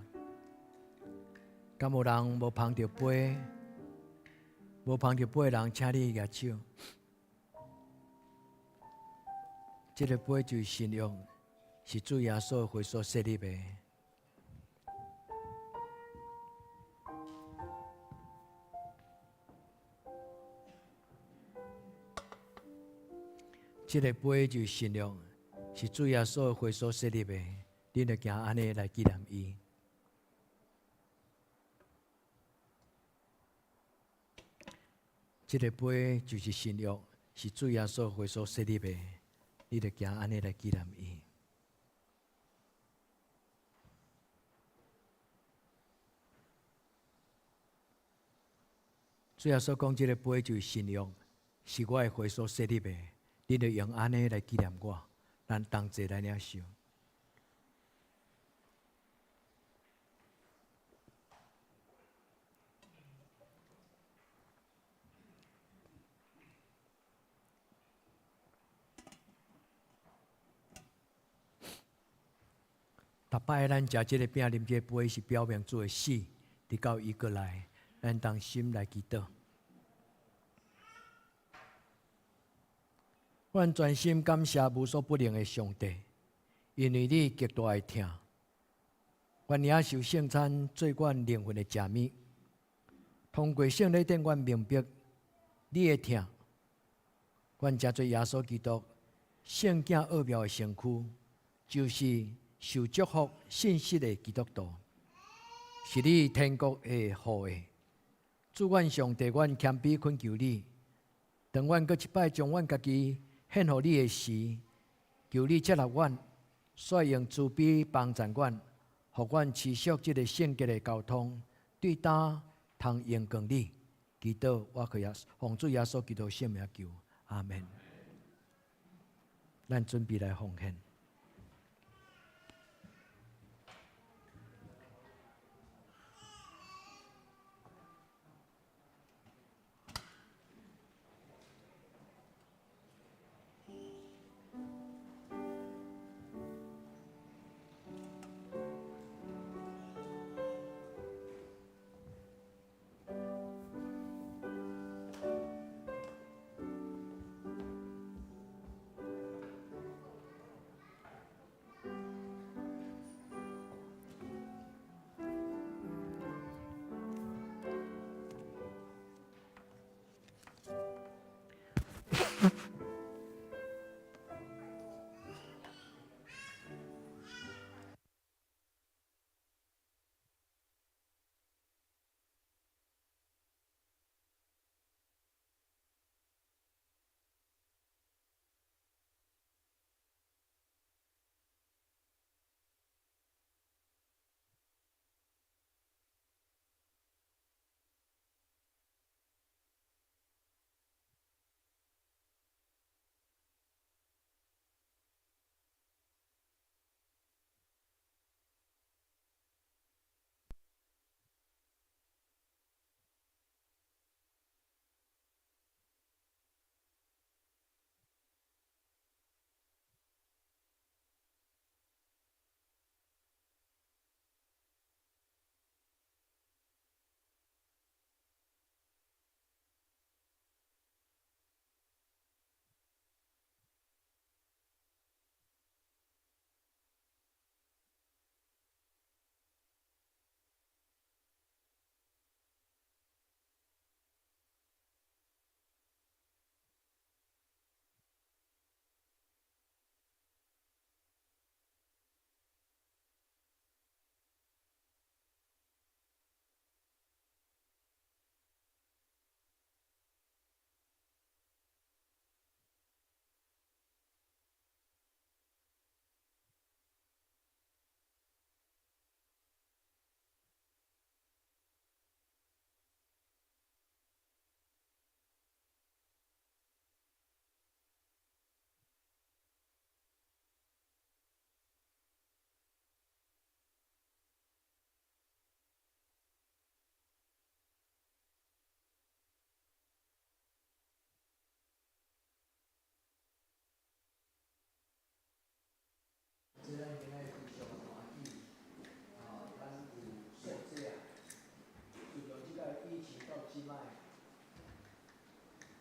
敢有人無捧著杯？無捧著杯的人，請你舉手。這个杯就是新約，是主耶穌的血所設立的。這个杯就是新約，是主耶穌的血所設立的，恁著行按呢來紀念伊。這个杯就是新約，是主耶穌的血所設立的，你著行按呢來紀念伊。主耶穌講：這个杯就是新約，是我的血所設立的。恁著用按呢來紀念我，咱同齊來領受。逐擺咱食這个餅、啉這个杯，是表明主的死，直到伊閣來，咱同心來祈禱。阮全心感謝無所不能的上帝，因為你極大的疼。阮領受聖餐做阮靈魂的食物，通過聖禮典，阮明白你的疼。阮成做耶穌基督聖潔奧妙的身軀，就是受祝福信實的基督徒，是你天國的後裔。主阮上帝，阮謙卑懇求你，當阮閣一擺將阮家己獻予你的時，求你接納阮，煞用慈悲幫助阮，予阮持續這个聖潔的交通，對擔通榮光你。祈禱我靠耶穌，奉主耶穌基督聖名求，阿們。咱準備來奉獻。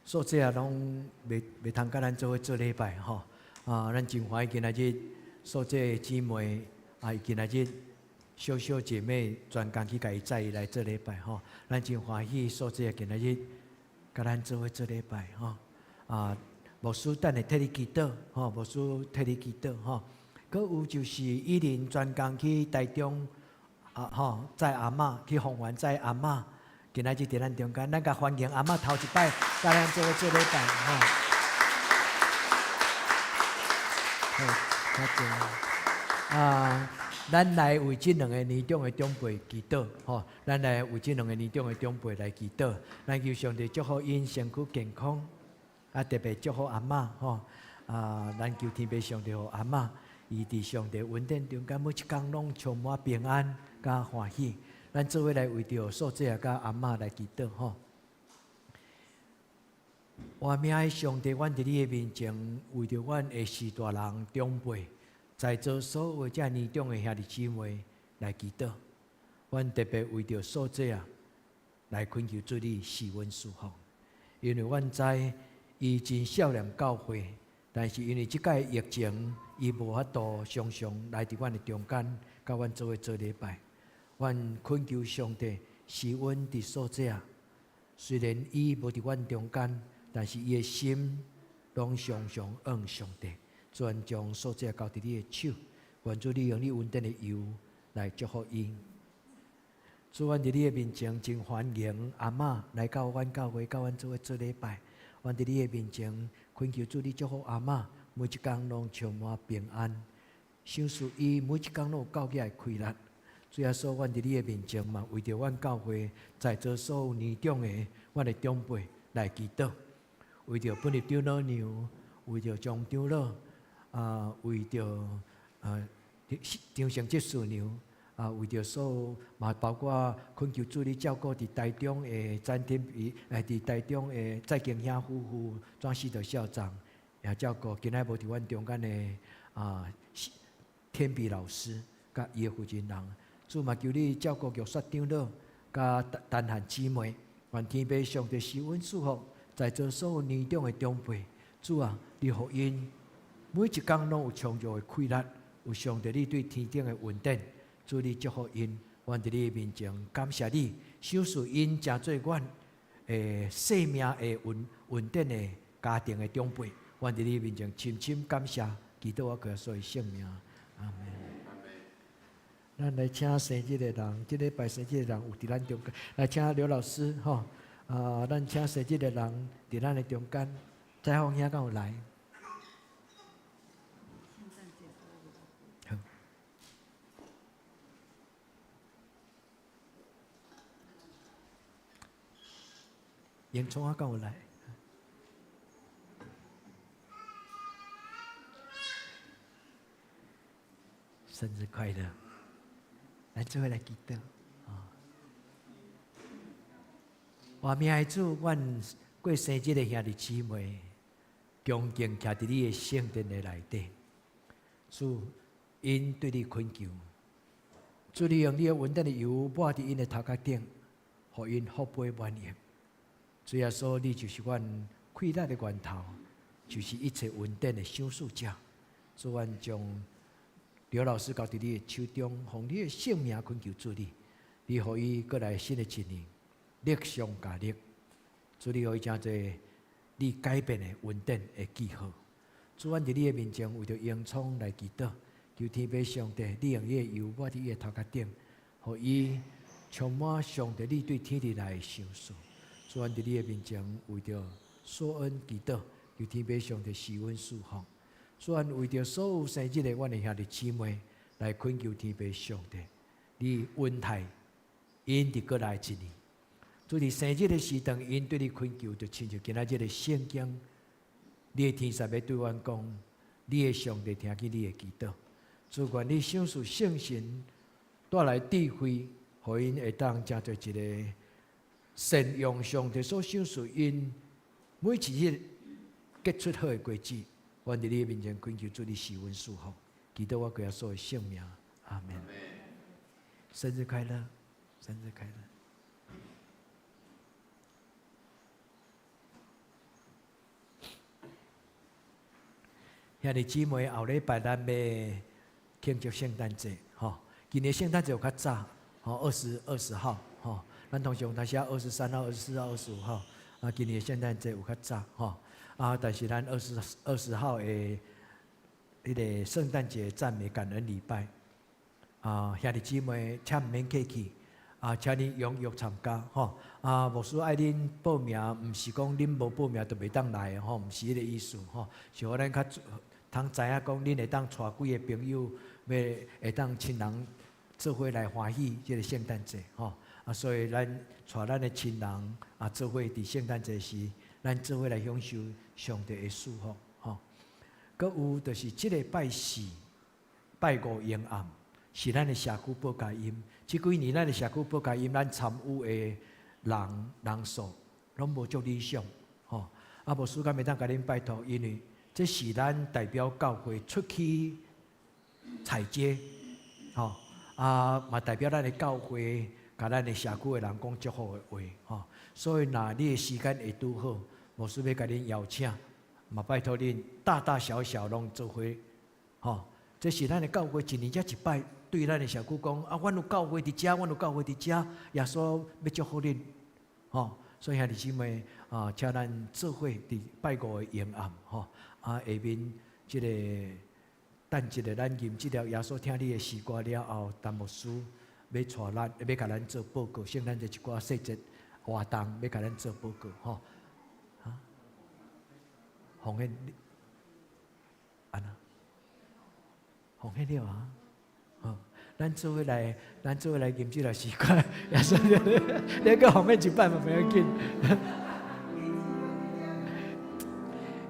素姐啊，攏袂通佮咱做伙做禮拜吼。啊，咱真歡喜今仔日素姐的姊妹啊，伊今仔日小小姐妹專工去共伊載伊來做禮拜吼。咱真歡喜素姐今仔日佮咱做伙做禮拜吼。啊，牧師等下替你祈禱吼，牧師替你祈禱吼。閣有就是伊人專工去台中啊吼，載阿嬤去豐原載阿嬤。今仔日佇咱中間，咱共歡迎阿嬤頭一擺，佮咱做伙做禮拜吼。好，多謝。啊，咱來為這兩个年長的長輩祈禱，吼，咱來為這兩个年長的長輩來祈禱，咱求上帝祝福𪜶身軀健康，啊，特別祝福阿嬤，吼，啊，咱求天父上帝予阿嬤，伊佇上帝恩典中間，每一工攏充滿平安佮歡喜。咱做伙來為著素姐佮阿嬤來祈禱吼。活命的上帝，阮佇你的面前，為著阮的序大人長輩，在座所有遮年長的兄弟姊妹來祈禱。阮特別為著素姐啊，來懇求主你賜阮賜福，因為阮知伊真少年教會，但是因為這擺疫情，伊無法度常常來佇阮的中間，佮阮做伙做禮拜。阮懇求上帝賜阮佇素姐啊，雖然伊無佇阮中間，但是伊的心攏常常向上帝。主將素姐交佇你的手，願主你用你恩典的油來祝福伊。主，阮佇你的面前真歡迎阿嬤來到阮教會，佮阮做伙做禮拜。阮佇你的面前懇求主你祝福阿嬤，每一工攏充滿平安，賞賜伊每一工攏有夠額的氣力。主耶穌，阮佇你的面前嘛，為著阮教會在座所有年長的阮的長輩來祈禱，為著本日長老娘，為著張長老，啊，為著啊張成執事娘，啊，為著所有嘛，包括懇求主你照顧佇台中的詹天比，佇台中的蔡景兄夫婦，莊世德校長，也照顧今仔無佇阮中間的啊天比老師，佮伊的負責人。主嘛求你照顧玉雪長老，佮陳漢姊妹，願天父上帝賜阮賜福，在座所有年長的長輩，主啊，你予𪜶每一工攏有充足的氣力，有上帝你對天頂的恩典，主你祝福𪜶，阮佇你面前感謝你，賞賜𪜶成做阮的生命的恩典的家庭的長輩，阮佇你面前深深感謝，祈禱我耶穌的聖名，阿門。咱來請生日的人，這禮拜生日的人有佇咱中間，來請劉老師吼，啊，咱請生日的人佇咱的中間，彩鳳兄敢有來？好。英聰啊，敢有來？生日快樂！咱做伙來祈禱。活命的主，阮過生日的兄弟姊妹，恭敬徛佇你的聖殿的內底。主，𪜶對你懇求，主你用你的恩典的油抹佇𪜶的頭殼頂，予𪜶福杯滿溢。主耶穌，你就是阮氣力的源頭，就是一切恩典的賞賜者。主，阮將劉老師交佇你的手中，奉你的聖名懇求主你，你予伊閣來新的一年，力上加力。主你予伊成做你改變的恩典的記號。主，阮佇你的面前為著英聰來祈禱，求天父上帝，你用你的油抹佇伊的頭殼頂，予伊充滿上帝你對天地來的賞賜。主，阮佇你的面前為著索恩祈禱，求天父上帝賜阮賜福。主，阮為著所有生日的阮的兄弟姊妹來懇求天父上帝，你恩待𪜶佇閣來一年。主佇生日的時陣，𪜶對你懇求，就親像今仔日的聖經，你的天使欲對阮講，你的上帝聽見你的祈禱。主，願你賞賜聖神帶來智慧，予𪜶會當成做一个善用上帝所賞賜𪜶每一日結出好的果子。阮佇你面前懇求主你賜阮賜福，祈禱我耶穌的聖名，阿門。生日快樂，生日快樂。兄弟姊妹，後禮拜咱欲慶祝聖誕節，吼。今年聖誕節有較早，吼，20號，吼。咱通常都寫23號、24號、25號，啊，今年聖誕節有較早，吼。啊，但是咱20號的彼个聖誕節讚美感恩禮拜，啊，兄弟姊妹，請毋免客氣，啊，請你踴躍參加，吼。啊，牧師愛恁報名，毋是講恁無報名就袂當來，吼，毋是彼个意思，吼，是予咱較通知影講，恁會當帶幾个朋友，欲會當親人做伙來歡喜這个聖誕節，吼。啊，所以咱帶咱的親人啊，做伙佇聖誕節時，咱做伙來享受上帝的祝福，吼。閣有就是這个拜四、拜五暝暗，是咱的社區報佳音。這幾年咱的社區報佳音，咱參與的人數攏無足理想，吼。啊，牧師敢會當共恁拜託，因為這是咱代表教會出去踩街，吼，啊，嘛代表咱的教會，共咱的社區的人講祝福的話，吼。所以，若你的時間會拄好，牧師欲共恁邀請，嘛拜託恁大大小小攏做伙，吼。這是咱的教會一年才一擺對咱的社區講，啊，阮有教會佇遮，阮有教會佇遮，耶穌欲祝福恁，吼。所以兄弟姊妹啊，請咱做伙佇拜五的暝暗，吼，啊，下面這个等一下，咱吟這條耶穌疼你的詩歌了後，陳牧師欲帶咱，欲共咱做報告，聖誕節一寡細節活動，欲共咱做報告，吼。啊，奉獻，按怎？奉獻了啊？好，咱做伙來吟這條詩歌，耶穌，你閣奉獻一擺嘛，袂要緊。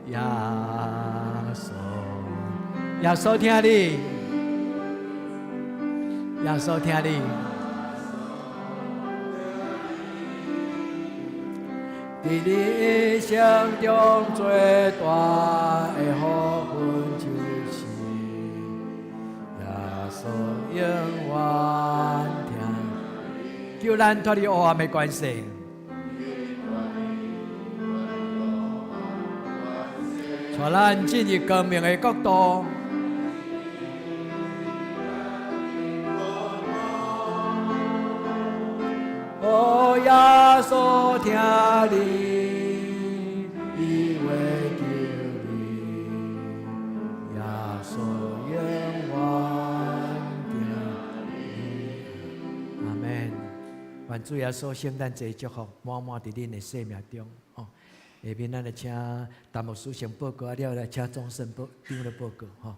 耶穌，耶穌疼你，耶穌疼你。佇你一生中最大的福分，就是耶穌永遠疼，救咱脫離黑暗的權勢，帶咱進入光明的國度。哦，耶穌疼你，伊會救你，耶穌永遠疼你。阿門。願主耶穌聖誕節祝福滿滿佇恁的生命中。吼，下面咱來請陳牧師先報告，了後來請鍾勝報長來報告。吼。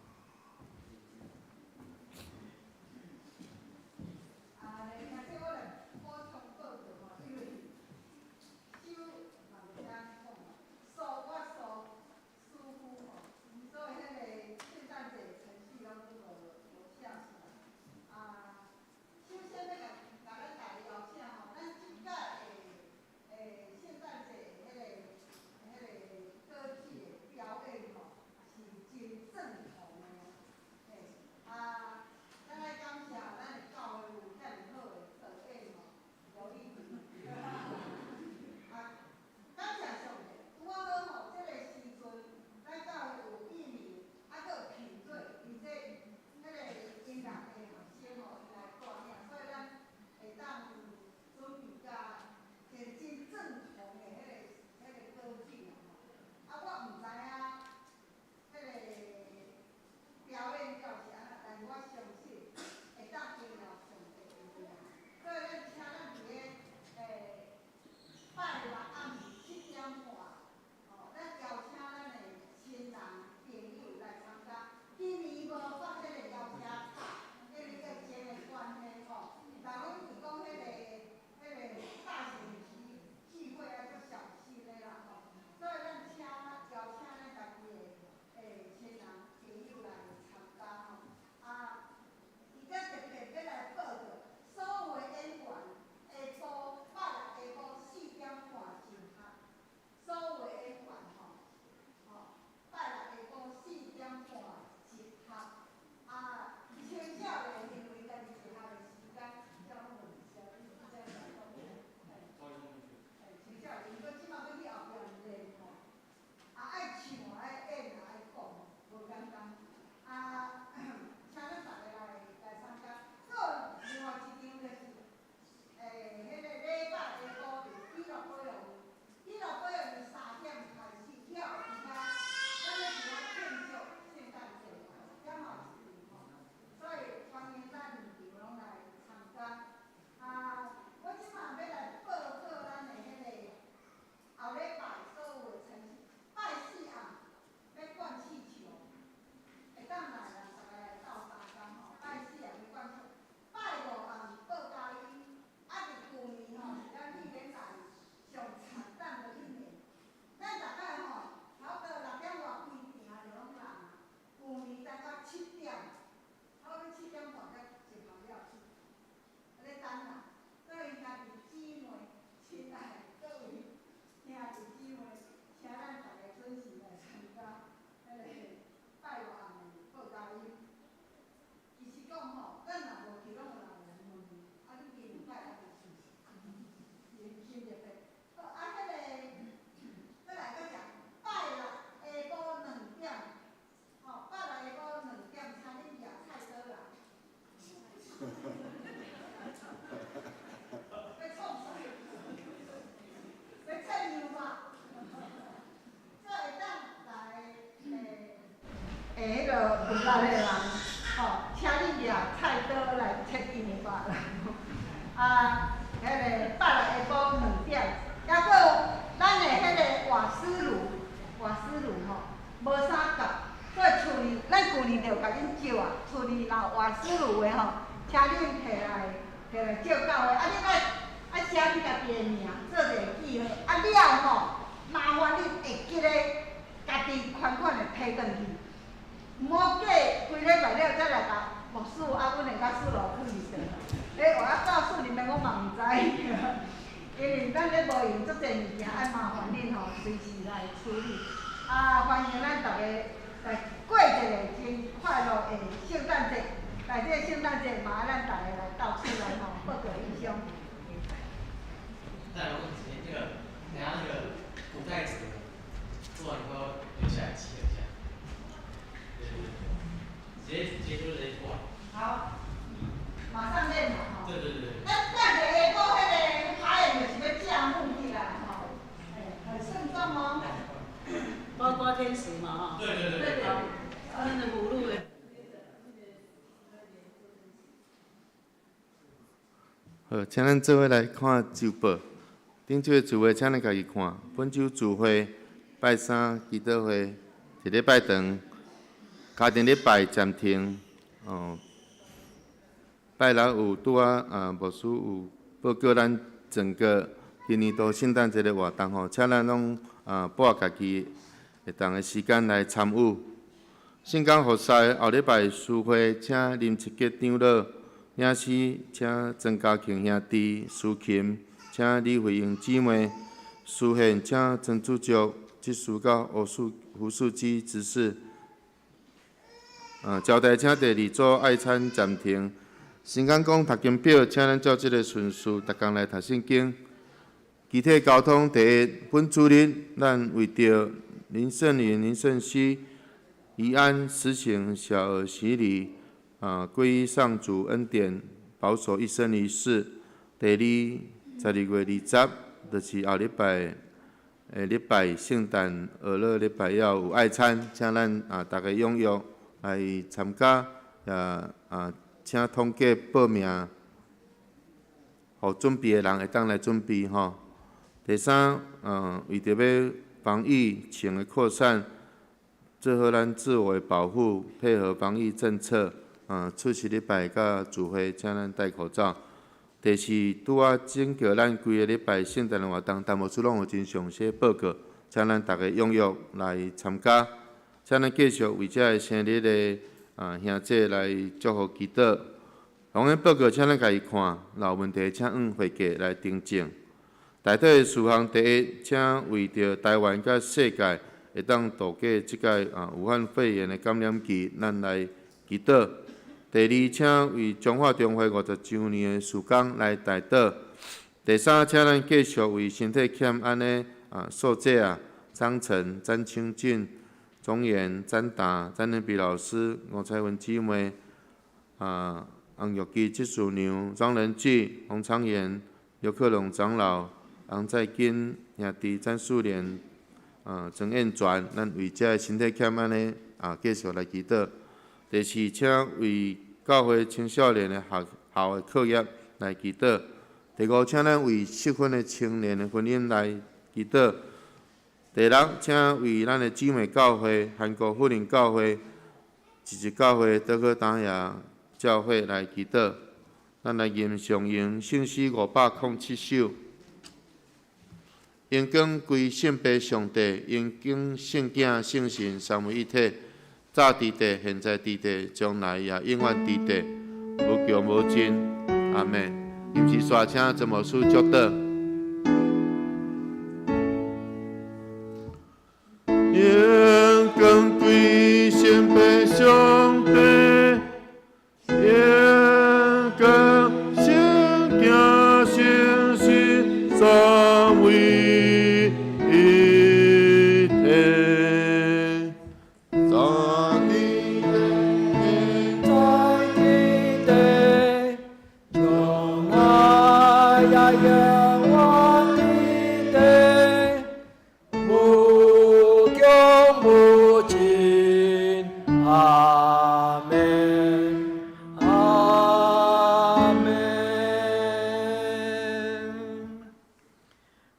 正統。个人，吼，請恁掠菜刀來切𪜶的肉啦。啊，彼个拜六下晡2點，抑閣有咱的彼个瓦斯爐，瓦斯爐吼，無啥夠，所以厝裡咱舊年就有共恁借啊，厝裡若有瓦斯爐的吼，請恁提來借教會，啊，恁愛寫你家己的名，做一个記號，啊了吼，麻煩恁會記得家己款款的提轉去，毋好過幾禮拜了才來共牧師啊，阮會甲四樓囥佇倒。欸，我要告訴你們，我嘛毋知，因為咱咧無閒足濟物件，愛麻煩恁吼隨時來處理。啊，歡迎咱逐家來過一个真快樂的聖誕節。來，這个聖誕節嘛，咱逐家來鬥出來吼，報告異鄉。再來問題，那個等下那個古袋子做完以後留下來集合一下。對對對，直接就直接過來。好，馬上練嘛吼。對對對對。咱等下下晡彼个排演就是欲正木起來吼，欸，很慎重哦。包括天使嘛吼。對對對對。啊，咱的母乳的。好，請咱做伙來看週報。頂周的聚會，請咱家己看。本週聚會拜三祈禱會，一禮拜堂，家庭禮拜暫停。哦，拜六有拄仔啊，牧師有報告咱整個今年度聖誕節的活動吼，請咱攏啊撥家己會當的時間來參與。聖工服侍後禮拜聚會，請林七杰長老。領詩，請曾家慶兄弟司琴，請李慧英姊妹司獻，請曾主席執事佮胡樹胡樹基執事。啊，招待請第二組愛餐暫停。新港講讀經表，請咱照這个順序，逐工來讀聖經。肢體交通第一，本主日咱為著林勝雲、林勝熙、宜安實行小兒洗禮。啊，歸依上主恩典，保守一生一世。第二，12月20，就是後禮拜下禮拜聖誕娛樂禮拜要有愛餐，請咱啊逐家踴躍來參加，也啊請統計報名，予準備的人會當來準備吼。第三，為著欲防疫情的擴散，做好咱自我的保護，配合防疫政策。出席禮拜佮聚會，請咱戴口罩。第四，拄仔整個咱規个禮拜聖誕的活動，陳牧師攏有真詳細報告，請咱逐家踴躍來參加。請咱繼續為遮个生日的兄姐來祝福祈禱。當然報告請咱家己看，若有問題請按會計來訂正。代禱的事項第一，請為著台灣佮世界會當度過這個武漢肺炎的感染期，咱來祈禱。第二，請為彰化中會50週年的事工來代禱。第三，請咱繼續為身體欠安的受者啊，張晨、詹清俊、鍾妍、詹達、詹仁比老師、吳彩文姊妹、洪玉基執事娘、張仁濟、洪昌元、劉克龍長老、洪在金兄弟、詹素蓮、曾燕全，咱為這个身體欠安的繼續來祈禱。第四，請為教會青少年的學校的課業來祈禱。第五，請咱為適婚的青年的婚姻來祈禱。第六，請為咱的姊妹教會、韓國富林教會、一一教會、德克達雅教會來祈禱。咱來吟誦詠聖詩507首。榮光歸聖父上帝，榮光聖囝聖神三位一體。早佇地，現在佇地，將來也永遠佇地，無窮無盡。阿們。臨時煞請曾牧師祝禱。榮光歸聖父上帝，榮光聖囝聖神三位一體。早佇地，現在佇地，將來也永遠佇地，無窮無盡。阿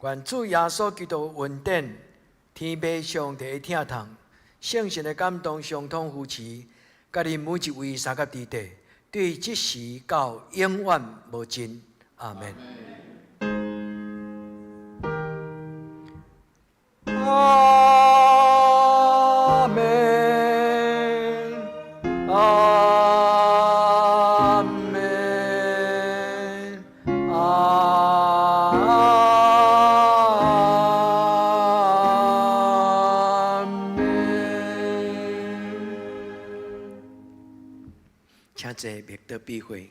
願主耶穌基督恩典、天父上帝的疼痛、聖神的感動、相通扶持，佮恁每一位相佮弟弟，對這時到永遠無盡。阿門。阿門。阿門。阿門。請坐，默禱閉會。